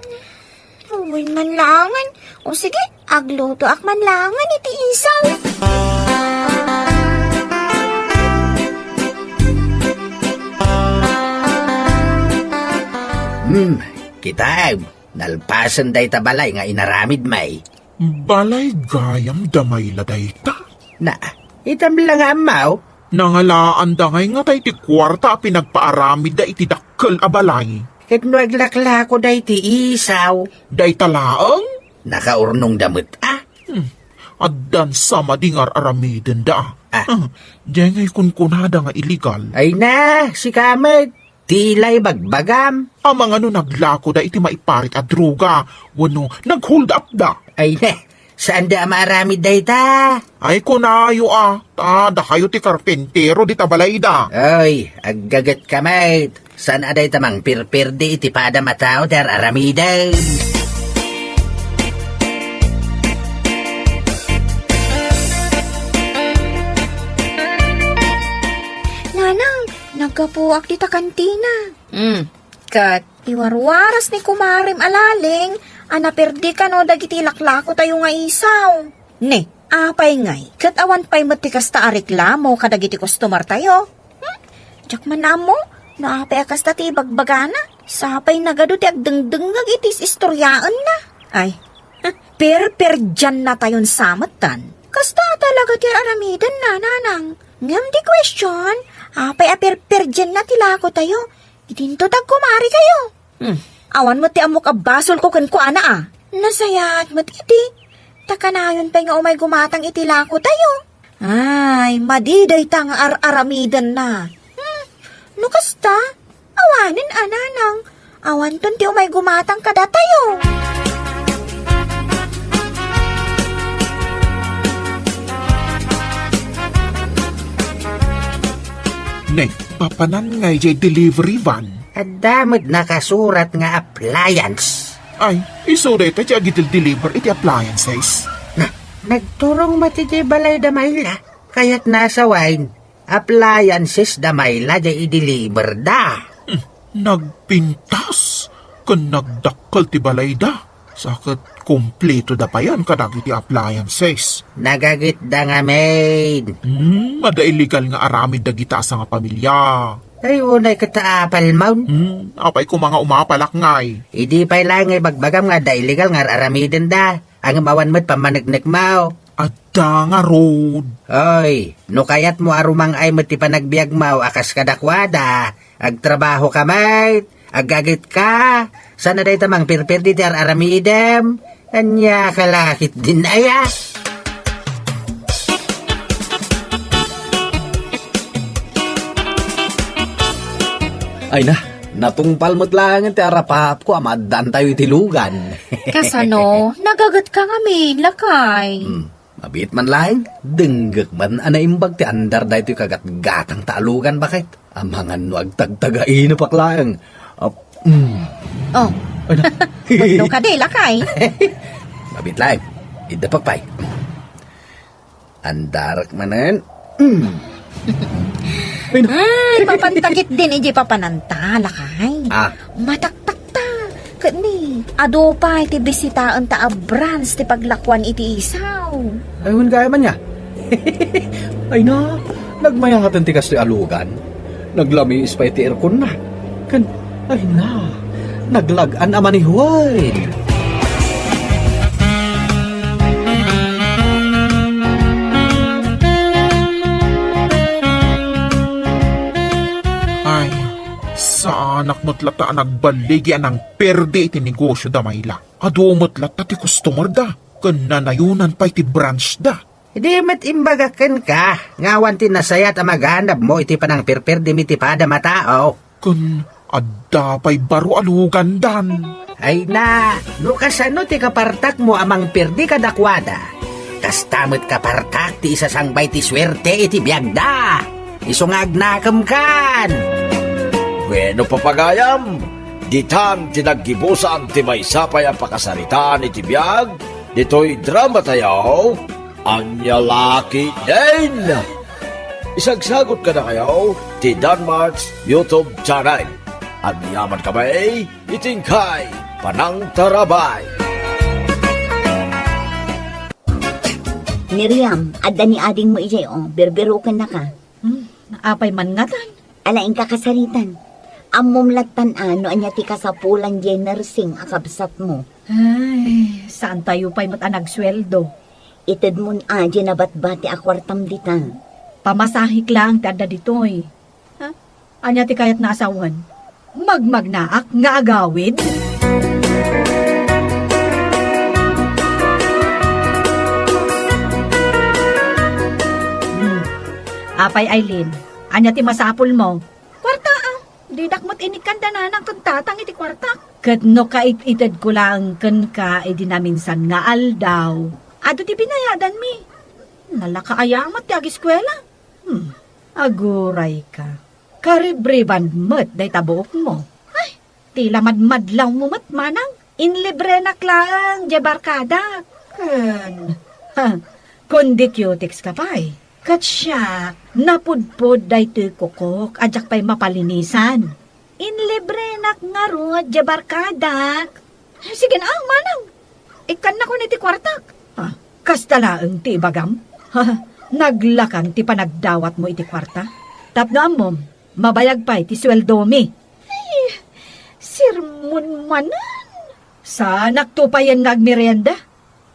Wen man laengen. O sige, aglutoak man laengen iti isaw. Hmm, kitaem, nalpasen dayta balay nga inaramidmi. Balay gayam da mayla dayta? Na, itam la nga ammaw. Nangalaanda ngay ngata iti kuarta a pinagpaaramidda iti dakkel a balay. Ket no aglaklako dayta isaw. Dayta laeng? Nakaurnongda met a. Hmm. Addan sa madi nga ar-aramidenda. Ah. Ah, diay ngay kunkunada nga illegal. Ay na, sika met. Ti la ibagbagam. Amangan no naglakoda iti maiparit a droga, wenno nag-hold up da. Ay ne, saanda a maaramid dayta? Ay, kunayo a, ta dakayo ti karpintero dita balayda. Ay, aggagetka met. Saan a dayta mangpirpirdi iti padam a tao ti ar-aramiden? Nanang, naggapuak dita kantina. Hmm, ket? Iwarwaras ni kumarem a laling a napirdi kano dagiti laklako tayo nga isaw. Ne, apay ngay, ket awan pay met ti kasta a reklamo kadagiti customer tayo? Hmm? Diak man ammo, no apay a kasta ti ibagbagana. Sapay nagadu ti agdengdengngeg iti is-istoriaenna. Ay, perperdian na tayon sametan. Kasta talaga ti ar-aramiden na, nanang. Ngem di question, apay a perperdian na ti lako tayo? Idinto dagkumari kayo. Hmm. Awan met ti ammok a basolko kenkuana a. Nasayaat met iti. Ta kanayon pay nga umay gumatang iti lako tayo. Ay, madi dayta nga ar-aramidenna. Hmm. No kasta, awanen a, nanang. Awanton ti umay gumatang kadatayo. Ne, papanan ngay jay delivery van? Adda met nakasurat nga appliance. Ay, isu dayta ti agidel-deliver iti appliances. Na, nagturong met idiay balay da Mayla. Kayatna a sawen, appliances da Mayla jay i-deliver da. Hmm, nagpintas ken nagdakkel ti balayda. Sa ket kumpleto da payen kadagiti appliances. Nagagitda ngamin. Hmm, adda illegal nga aramid dagita a sangapamilia. Ay, unay ket ta apalmon. Hmm, apay koma nga umapalak ngay? Idi pay laeng nga ibagbagam nga adda illegal nga ar-aramidenda. Ngem awan met pammaneknekmo. Adda ngarud. Oy, no kayatmo a rumang-ay met ti panagbiagmo a kas kadakuada, agtrabahoka met, agagitka, saan a dayta mangpirpirdi ti ar-aramidem? Ania ka la ketdin aya? Ay na, natungpal met laengen ti arapapko a maaddaantayo iti lugan. Kasano? Nagagetka ngamin, lakay. Hmm. Mabiit man laeng, denggek man a naimbag ti andar daytoy kagatgatang ta a lugan, baket. Amangan no agtagtagainep laeng. Ah, mm. Oh. Ay, na. Ano ka di, lakay? Mabiit laeng. Iddapak pay. Andarek manen. Mm. Ay, na. Ay, mapantakit din iti papananta, lakay. Ah. Mataktak ta. Ket ni, adu pay ti bisitaenta a branch ti paglakuan iti isaw. Ay, wen gayam ania? Ay na, nagmayaten ti kastoy a lugan. Naglamiis pay ti airconna. Ken, ay na, naglag-an a manihuay. Ay, saanak met latta a nagballigi a nangperdi iti negosio da Mayla. Adu met latta ti customer da, ken nanayonan pay ti branch da. Idi met imbagak kenka, nga awan ti nasayaat a maganabmo iti panangperperdimi iti padam a tao. Ken adda pay baro a lugandan. Ay na, no kasano ti kapartakmo a mangperdi kadakuada, kasta met kapartak ti isasangbay ti suerte iti biagda. Isu nga agnakemkan. Bueno, papagayam, ditan ti naggibusan ti maysa pay a pakasaritaan iti biag ditoy drama tayo. Ania la ketdin? Isagsagot kadakayo ti Danmart's YouTube channel. Agyamankami iti inkay panangtarabay. Miriam, adda ni adingmo idiay, o, birbirokennaka. Hmm, apay man ngatan? Ala, inka kasaritan. Ammom lattan a no ania ti kasapulan diay nursing a kabsatmo. Ay, saantayo pay met a nagsueldo. Itedmon a diay nabatbati a kuartam dita. Pamasahek laeng ti adda ditoy. Ha? Ania ti kayatna a sawen? Magmagnaak nga agawid? Hmm. Apay, Aileen, ania ti masapulmo? Kuarta, a. Dinak met inikkan da nanang ken tatang iti kuartak. Ket no kait-itedko laeng kenka idi naminsan nga aldaw, adu ti binayadanmi. Nalaka aya met ti agiskuela. Hmm, agurayka. Karibriban met dayta buokmo. Ay, ti la madmadlawmo met, manang. Inlibrenak laeng diay barkadak. Ken, ha, kundi cutics ka pay. Ket siak, napudpod daytoy kukok a diak pay mapalinisan. Inlibrenak ngarud diay barkadak. Sige na, manang. Ikkannakon iti kuartak. Ah, kasta laeng ti ibagam? Naglakan ti panagdawatmo iti kuarta. Tapno ammom, mabayag pay ti sueldomi. Ay, sermon manen. Saanakto payen nga agmerienda.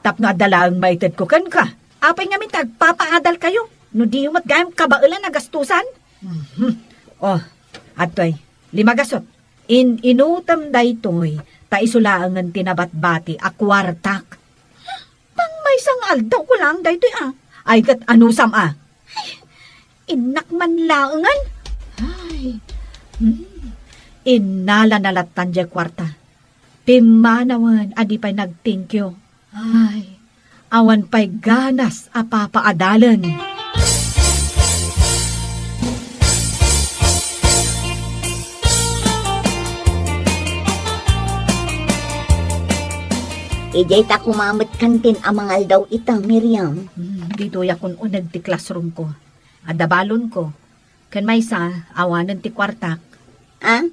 Tapno adda laeng maitedko kenka. Apay ngamin ti agpapaadalkayo? No diyo met gayam kabaelan a gastusan? Mhm. Oh, adtoy, lima gasut. In-inutem daytoy, ta isu laengen ti nabatbati a kuartak. Pangmaysa nga aldawko laeng daytoy a. Ay, ket anusam a? Ay, innak man laengen. Ay, hmm. Innala na lattan diay kuarta. Pimmanawen a di pay nag-thank you. Ay, awan pay ganas a papaadalen. Idiay ta kumamet kantin a mangaldaw ita, Miriam. Hmm, ditoy a kun-uneg ti classroom ko. Adda balon ko. Ken maysa, awanen ti kuartak. Ah?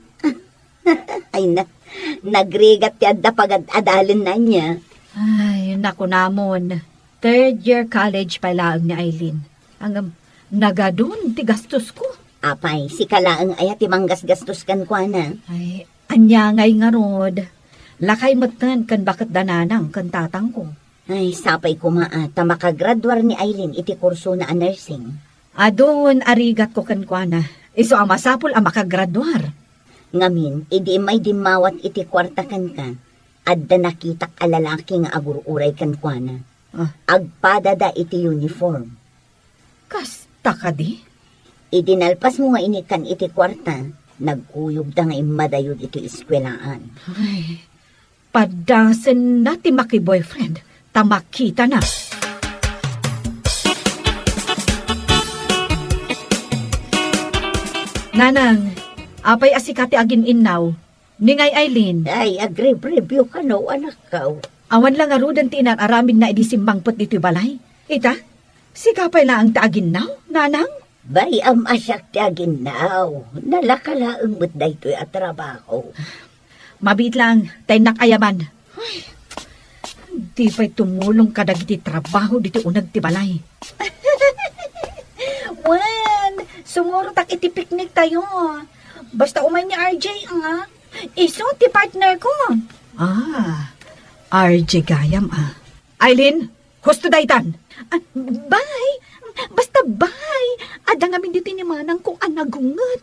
Ay na, nagrigat ti adda pagad-adalen na ania. Ay, nakunamon. Third year college pay laeng ni Aileen. Ngem, nagadun ti gastusko. Apay, sika laeng aya ti manggasgastos kenkuana? Ay, ania ngay ngarud? Lakay metten ken baketda nanang ken tatangko. Ay, sapay koma a, ta makagraduar ni Aileen iti kursona a nursing. Adun a rigatko kenkuana. Isu a masapul a makagraduar. Ngamin, idi immay dimmawat iti kuarta kenka, adda nakitak a lalaki nga agur-uray kenkuana. Ah. Agpadada iti uniform. Kasta kadi? Idi nalpasmo nga inikkan iti kuarta, nagkuyogda nga immadayod iti eskuelaan. Ay, padasenna ti maki-boyfriend, ta makitana. Nanang, apay a sika ti agin-innaw? Ni ngay Aileen? Ay, agrib-review kano, anakkaw. Awan la ngaruden ti inar-aramidna idi simmangpet ditoy balay. Ita, sika pay laeng ti aginnaw, nanang? Bay-am a siak ti aginnaw. Nalaka laeng met daytoy a trabaho. Mabiit laeng, ta innak ayaman. Ay, di pay tumulong kadagiti trabaho ditoy uneg ti balay. Wen, sumurotak iti picnic tayo. Basta umay ni R J, ah. Isu ti partner ko. Ah, R J gayam, ah. Aileen, husto daytan. Ah, bye. Basta bye. Adda ngamin ditoy ni manang ko a nagunget.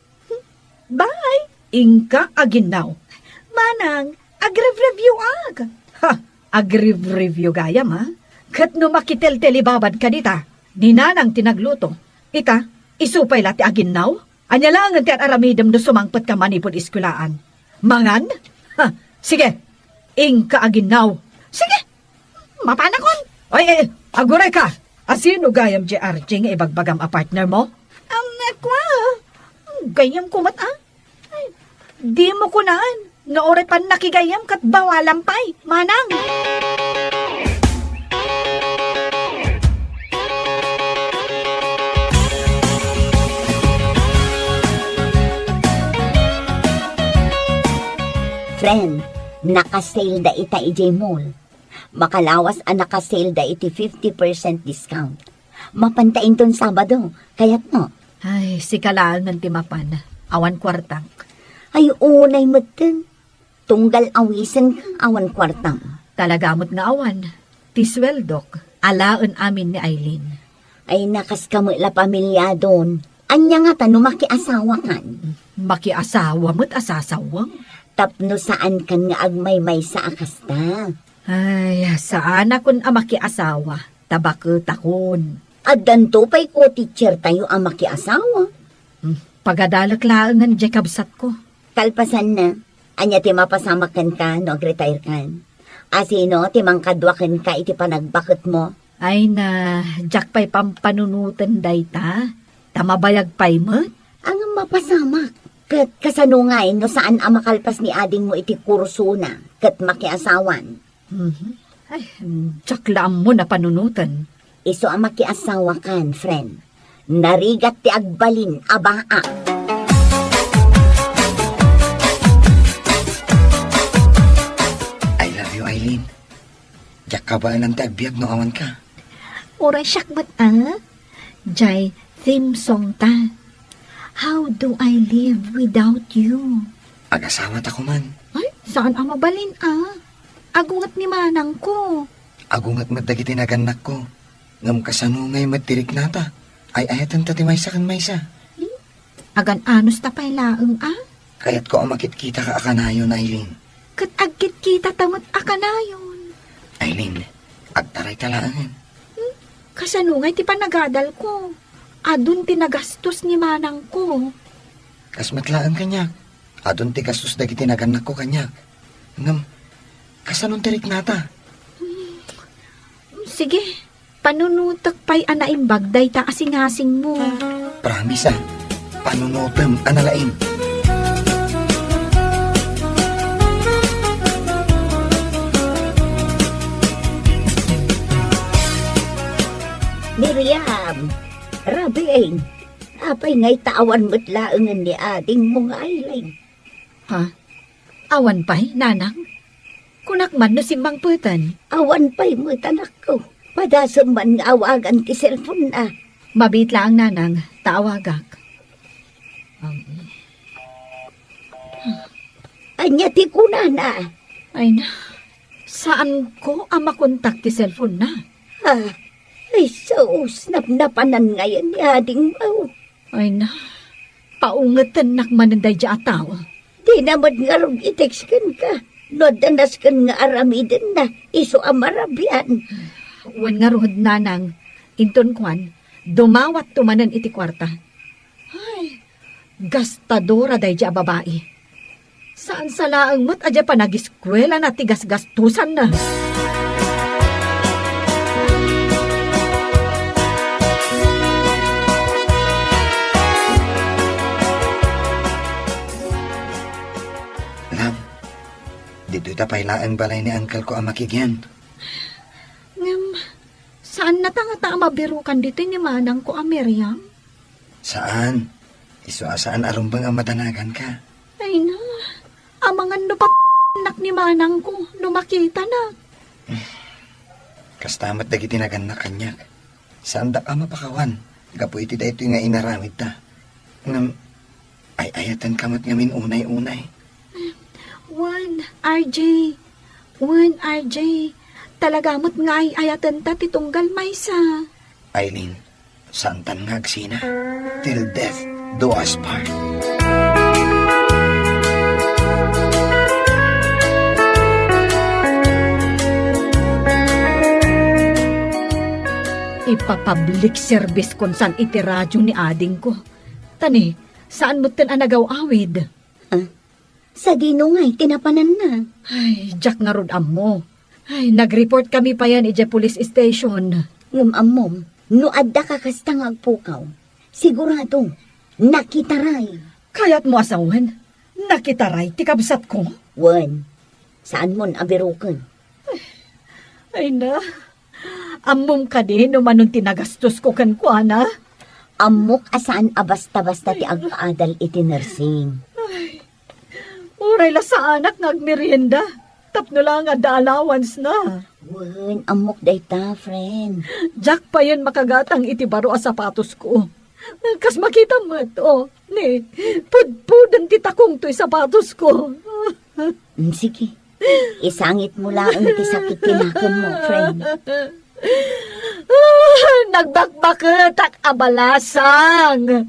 Bye. Inka aginnaw. Manang, agrevrevyuak. Ha, agrevrevyuak gayam, ha? Ket no makiteltelibabad ka dita, ni nanang ti nagluto. Ita, isu pay la ti aginnaw? Ania laengen ti ar-aramidem no sumangpet ka manipud eskuelaan? Mangan? Ha, sige. Inka aginnaw. Sige. Mapanakon. Ay, ay, aguray ka. Asino gayam di R J nga ibagbagam a partner mo? Ang akwa. Gayam ko met, ah. Ay, di mo kunaan. No uray pannakigayam ket bawalam pay, manang. Friend, naka-sale da ita idiay mall. Makalawas a naka-sale da iti fifty percent discount. Mapanta inton Sabado, kayatmo? Ay, sika laengen ti mapan. Awan kuartak. Ay, unay metten. Tunggal awisen ka, awan kuartam. Talaga met nga awan. Ti sueldok, alaen amin ni Aileen. Ay, nakaska met la pamiliadon. Ania ngata no makiasawakan? Makiasawa met a sasawem. Tapno saankan nga agmaymaysa a kasta. Ay, saanakon a makiasawa, ta baketakon. Addanto pay ko teacher tayo a makiasawa. Hmm, pagadalek laengen diay kabsatko. Kalpasanna, ania ti mapasamak kenka no agretire kan? Asino ti mangkadua kenka iti panagbaketmo? Ay na, diak pay pampanunoten dayta, ta mabayag pay met. Ngem Mapasamak. Ket kasano ngay no saan a makalpas ni adingmo iti kursona ket makiasawan? Mhm. Ay, diak la ammo a panunoten. Isu a makiasawakan, friend. Narigat ti agbalin a baak. I love you, Eileen. Diak kabaelan ti agbiag no awanka. Uray siak met a. Jay theme song ta. How do I live without you? Agasawata koman. Ay, saan a mabalin a. Agunget ni manangko. Agunget met dagiti nagannakko. Ngem kasano ngay met ti riknata? Ay-ayatenta ti maysa ken maysa. Hmm? Agan-anos ta pay laeng a? Kayatko a makitkitaka a kanayon, Eileen. Ket agkitkitata met a kanayon. Eileen, agtarayta laengen. Hmm? Kasano ngay ti panagadalko? Adun ti nagastos ni manangko. Kas met laeng kaniak. Adun ti gastos dagiti nagannakko kaniak. Ngem, kasano ti riknata? Hmm, sige, panunotek pay a naimbag dayta a singasingmo. Promise, a. Panunotem a nalaing. Miriam, Rabing, apay ngay ta awan met laengen ni adingmo nga Eileen? Ha? Awan pay, nanang? Kunak man no simmangpeten. Awan pay met, anakko. Padasem man nga awagan ti cellphone-na. Mabiit laeng, nanang, ta awagak. Um. Ania ti kunana? Ay na, saanko a makontak ti cellphone-na. Ah, ay sus, napnapanan ngayen ni adingmo. Ay na, paungetennak manen daydiay a tao. Dina met ngarud i-text kenka. No adda nasken nga aramidenna, isu a marabian. Wen ngarud, nanang, inton kuan, dumawatto manen iti kuarta. Ay, gastadora daydiay a babai. Saan sa laeng met a diay panagiskuelana ti gasgastosanna. Love, ditoy ta pay laeng balay ni uncle ko a makigian. Ngem, saan nata ngata a mabirukan ditoy ni manangko a Miriam? Saan. Isu a saan a rumbeng a madanaganka. Ay na, amangan no pat-, nak ni manangko no makitana. Kasta met dagiti nagannak kaniak. Saandak a mapakawan gapu iti daytoy nga inaramidta. Ngem, ay-ayatenka met ngamin unay-unay. Wen, R J. Wen, R J. Talaga met nga ay-ayatenta ti tunggal maysa. Eileen, saantan nga agsina. Till death do us part. Ipapublic service kon saan iti radio ni adingko. Ta ni, saan metten a nagaw-awid. Ah, sadino ngay ti napananna? Ay, diak ngarud ammo. Ay, nag-report kami payen idiay police station. Ngem ammom, no adda ka kasta nga agpukaw, sigurado, nakitaray. Kayatmo a sawen, nakitaray ti kabsatko? Wen, saanmon a biruken. Ay na, ammom kadi no manon ti nagastosko kenkuana? Ammok a saan a basta-basta ti agpaadal iti nursing. Ay, uray la saanak nga agmerienda, tapno la nga adda allowance na. Wen, ammok dayta, friend. Diak payen makagatang iti baro a sapatosko. Kas makitam met, oh, ni, pudpuden ti takong toy sapatosko. Mm, sige. Isangitmo laeng ti sakit ti nakemmo, friend. Ah, nagbakbaketak a balasang.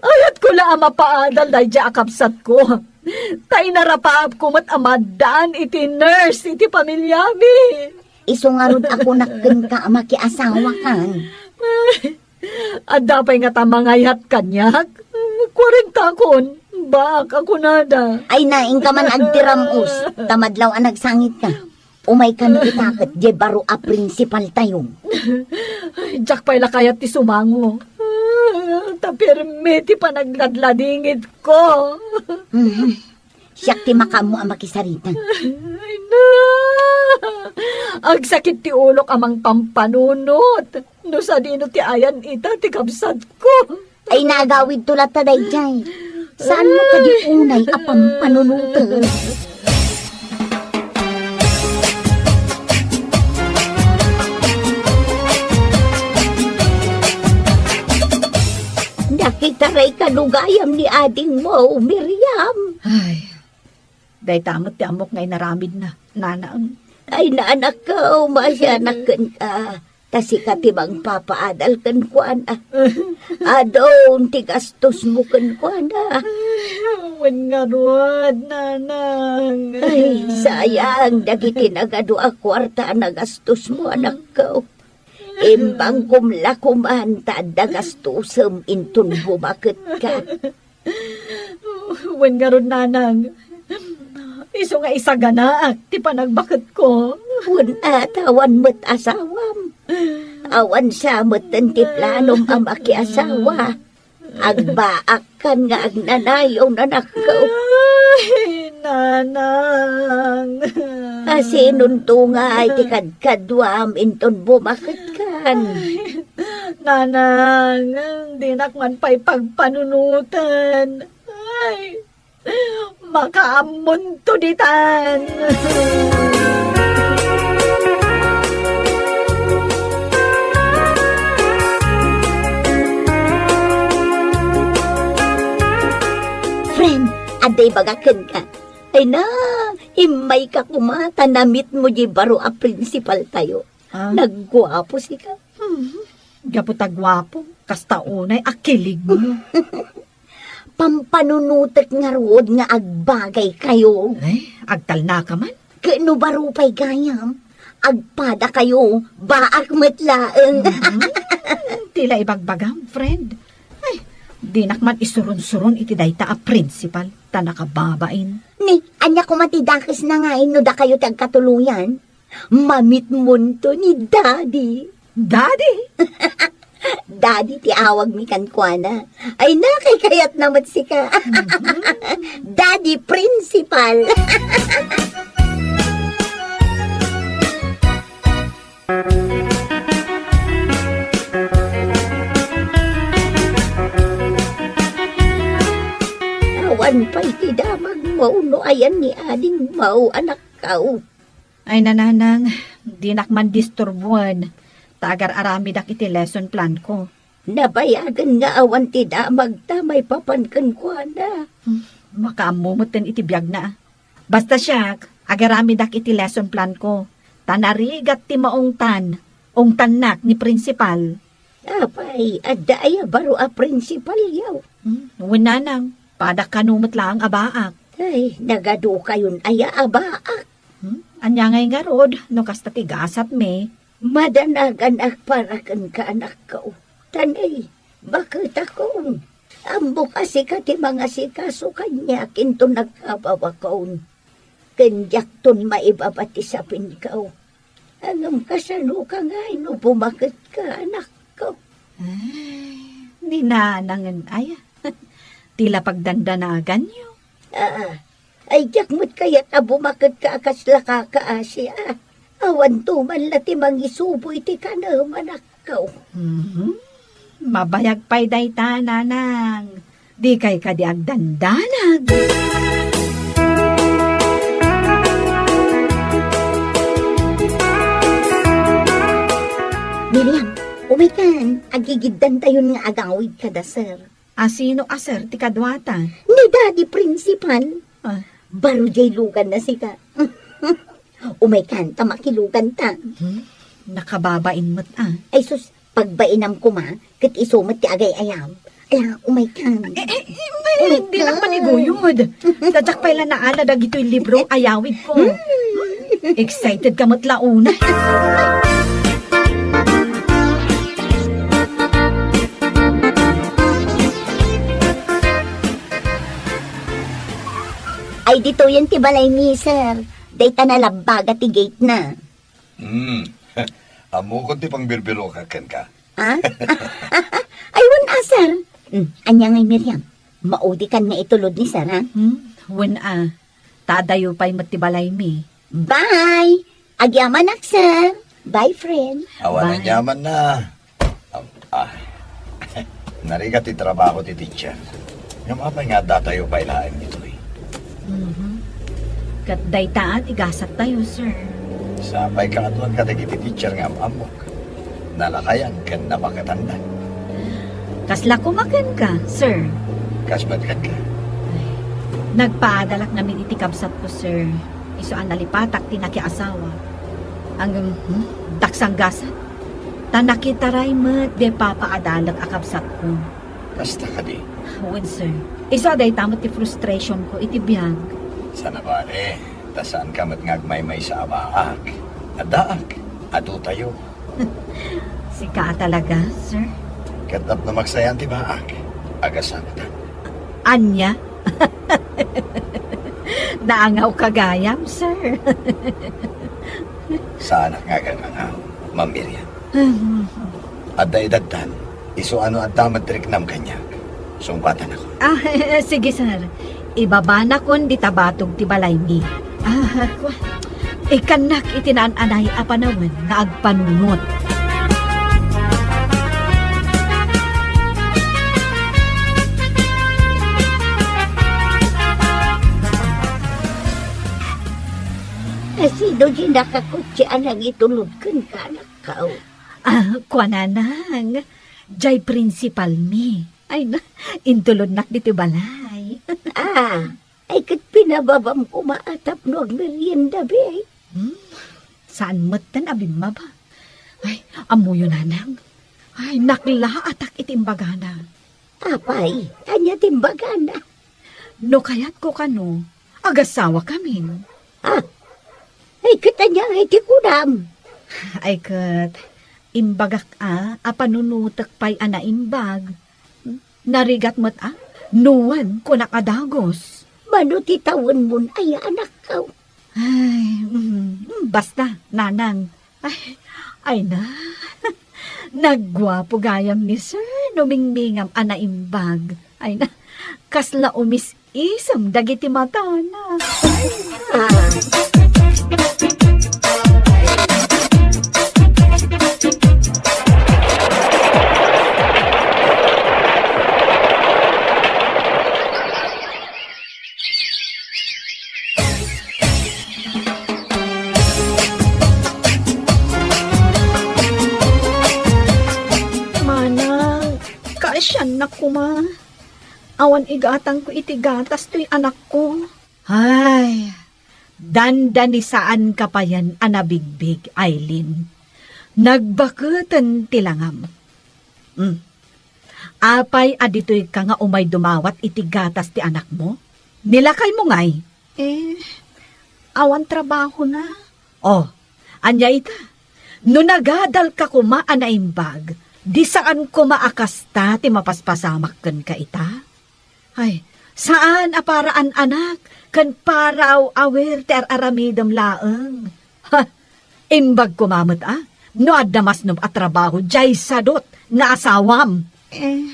Ayatko la a mapaadal daydiay a kabsatko. Ta inarapaapko met a maaddaan iti nurse iti pamiliami. Isu ngarud a kunak kenka a makiasawakan. Ay, adda pay ngata mangayat kaniak? Kuarentakon, baak a kunada. Ay, nainka man agtiram-os, ta madlaw a nagsangitka. Umayka no ita ket diay baro a prinsipaltayo. Ay, diak pay la kayat ti sumango. Permi ti panagladladingitko. Mhm. Siak ti makaammo a makisarita. Ay, na! Agsakit ti ulok a mangpampanunot. No sadino ti ayan ita ti kabsatko. Ay, naagawidto latta daydiay. Saanmo kadi unay a pampanunoten? Nakitaray kano gayam ni adingmo, Miriam. Ay, dayta met ti ammok nga inaramidna, nanang. Ay, naanakko, maasianak kenka. Ta sika ti mangpapaadal kenkuana. Adun ti gastosmo kenkuana. Ay, wen ngarud, nanang. Ay, sayang dagiti nagadu a kuarta a nagastosmo, anakko. Imbangkom la koman ta adda gastosem inton bumaketka. Wen ngarud, nanang, isu nga isaganaak ti panagbaketko. Wen, a, ta awan met asawam. Awan sa metten ti planom a makiasawa. Agbaakkan nga agnanayon, anakko. Ay, nanang. A, sinonto ngay ti kadkaduam inton bumaketkan? Ay, nanang, dinak man pay pagpanunoten. Ay, makaammonto ditan. Friend, adda ibagak kenka. Ay na, immayka koma ta namitmo di baro a prinsipal tayo. Ah. Nagguapo sika. Hmm. Gapu ta guapo, kasta unay a kiligmo. Pampanunotek ngarud nga agbagaykayo. Ay, agtalnaka man. Ket no baro pay gayam, agpadakayo, baak met laeng. Mhm. Ti la ibagbagam, friend. Ay, dinak man isuron-suron iti dayta a prinsipal, ta nakababain. Ni, ania koma ti dakesna nga inno dakayo ti agkatuloyan? Mamitmonto ni Daddy. Daddy? Daddy ti awagmi kenkuana. Ay, nakaykayatna met sika. Mhm. Daddy Principal. Awan pay ti damagmo no ayan ni adingmo, anakko. Ay, nanang, dinak man disturbuen, ta agar-aramidak iti lesson plan ko. Nabayagen nga awan ti damagta maipapan kenkuana. Hmm, makaammo metten iti biagna. Basta siak, agaramidak iti lesson plan ko. Ta narigat ti maungtan, ungtannak ni principal. Apay, adda aya baro a principal, yaw? Hmm, wen nanang, pada kano met laeng a baak. Ay, nagadukayon aya a baak? Hmm? Ania ngay ngarud, no kasta ti gasatmi? Madanaganak para kenka, anakko. Tanay, baketakon. Ammok a sika ti mangasikaso kaniak inton nagkabawakon. Ken diakton maibaba ti sapinko. Ngem kasanoka ngay no bumaketka, anakko? Ay, ni nanangen aya. Ti la pagdandanaganyo. Aa, ay, diak met kayat a bumaketka a kasla kakaasi, a. Awanto man la ti mangisubo iti kanem, anakko. Mhm. Mabayag pay dayta, nanang. Dikay kadi agdandanag. Miriam, umaykan, agigiddantayon nga agawid kada sir. A sino a sir ti kaduata? Ni Daddy Principal. Ah. Baro diay luganna sika. Umaykan ta makiluganta. Hmm? Nakababain met, a. Ay sus, pagbainam koma, ket isu met ti agay-ayam. Ala, umaykan. Eh, eh, eh, eh, dinak maniguyod. Sadiak pay la naala dagitoy libro, ayawid ko. Hmm. Excited ka met la unay. Ay, ditoyen ti balaymi, sir. Dayta nalabbaga ti gate na. Hmm. Ammokon ti pangbirbiroka kenka. Ha? Ay, wen a, sir. Hmm, ania ngay, Miriam? Maudi kan nga itulod ni Sarah? Hmm, wen a. Ta adayo pay met ti balaymi. Bye! Agyamanak, sir. Bye, friend. Awan Bye. Anyaman na. Am-, ah. Narigat ti trabaho ti teacher. Ngem apay nga addatayo pay laeng ditoy? Mhm. Ket dayta ti gasattayo, sir. Sapay kaaduan kadagiti teacher nga am-ammok. Nalakayan ken napaketandan. Kasla koma kenka, sir? Kas met kenka? Ay, nagpaadalak ngamin iti kabsatko, sir. Isu a nalipatak ti nakiasawa. Ngem, hmm, daksang gasat. Ta nakitaray met di papaadalek a kabsatko. Kasta kadi? Wen, sir. Isu a dayta met ti frustrationko iti biag. Saan a bale, ta saanka met nga agmaymaysa a baak. Addaak. Adutayo. Sika a talaga, sir? Ket tapno magsayaan ti baak, agasawatak. Ania? Naangawka gayam, sir. Saanak nga agangangaw, Ma'am Miriam. Adda edadtan, isu a no adda met riknam kaniak, sungbatanakon. Ah, sige, sir. Ibabanakon dita batog ti balaymi. Ah, kua-, ikkannak iti naan-anay a panawen nga agpanunot. Sino ti nakakutsi a nangitulod kenka, anakko? Ah, kuananang, jay prinsipalmi. Ay na, intulodnak ditoy balay. Ah, ay ket pinababam koma a tapno agmerienda, be. Hmm, saan metten a bimmaba. Ay, ammoyo, nanang. Ay, naklaatak iti imbagana. Apay, ania ti imbagana? No kayatko kano, agasawakamin. Ah, ay ket ania ngay ti kunam? Ay ket, imbagak a, a panunotek pay a naimbag. Narigat met a, nuan kunak a dagus. Mano ti tawenmon aya, anakko? Ay, mm, basta, nanang. Ay, ay na. Nagguapo gayam ni Sir no mingmingam a naimbag. Ay na, kasla umis-isem dagiti matana. Ah. Manang, kaasiannak koma. Awan igatangko iti gatas toy anakko. Ay, dandani saanka payen a nabigbig, Aileen. Nagbaketen ti langam. Hmm. Apay a ditoyka nga umay dumawat iti gatas ti anakmo? Ni lakaymo ngay? Eh, awan trabahona. Oh, ania ita? No nagadalka koma a naimbag, di saan koma a kasta ti mapaspasamak kenka ita? Ay, saan a para an-anak ken para aw-awir ti ar-aramidem laeng. Ha, imbag koma met a, no adda masnop a trabaho diay sadut nga asawam. Eh,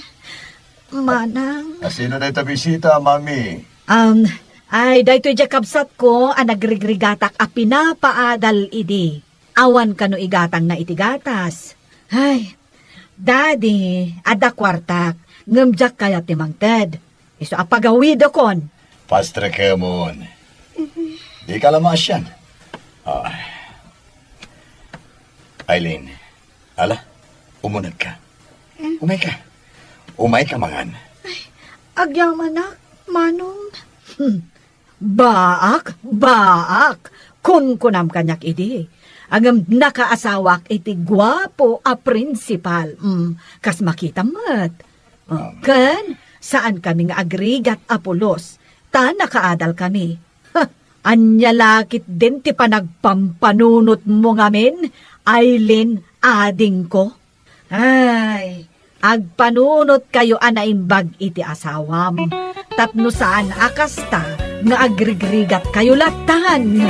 manang. A sino dayta bisita, Mami? Um, ay, daytoy diay kabsatko a nagrigrigatak a pinapaadal idi. Awan kano igatangna iti gatas. Ay, Daddy, adda kuartak, ngem diak kayat ti mangted. Isu a pagawidakon. Pastrekemon. Dika la maasian. Ah. Aileen, ala, umunegka. Hmm? Umayka. Umayka mangan. Ay, agyamanak, Manong. Hmm. Baak, baak, kunkunam kaniak idi. Ngem nakaasawak iti guapo a prinsipal. Mm, kas makitam met. Mm, ken, saan kami nga agrigat a pulos, ta nakaadal kami. Ha, ania la ketdin ti panagpampanunotmo ngamin, Aileen, adingko? Ay, agpanunotkayo a naimbag iti asawam, tapno saan a kasta nga agrigrigatkayo lattan.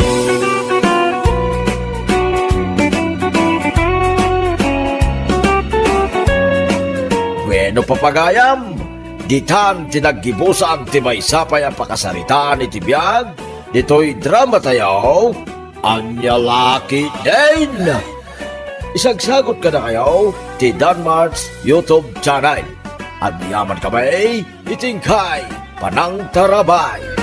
Bueno, papagayam, Ditan ti naggibusan ti maysa pay a pakasaritaan iti biag ditoy drama tayo, Ania La Ketdin. Isagsagut kadakayo ti Danmart's YouTube channel. Agyaman kami iti inkay panangtarabay.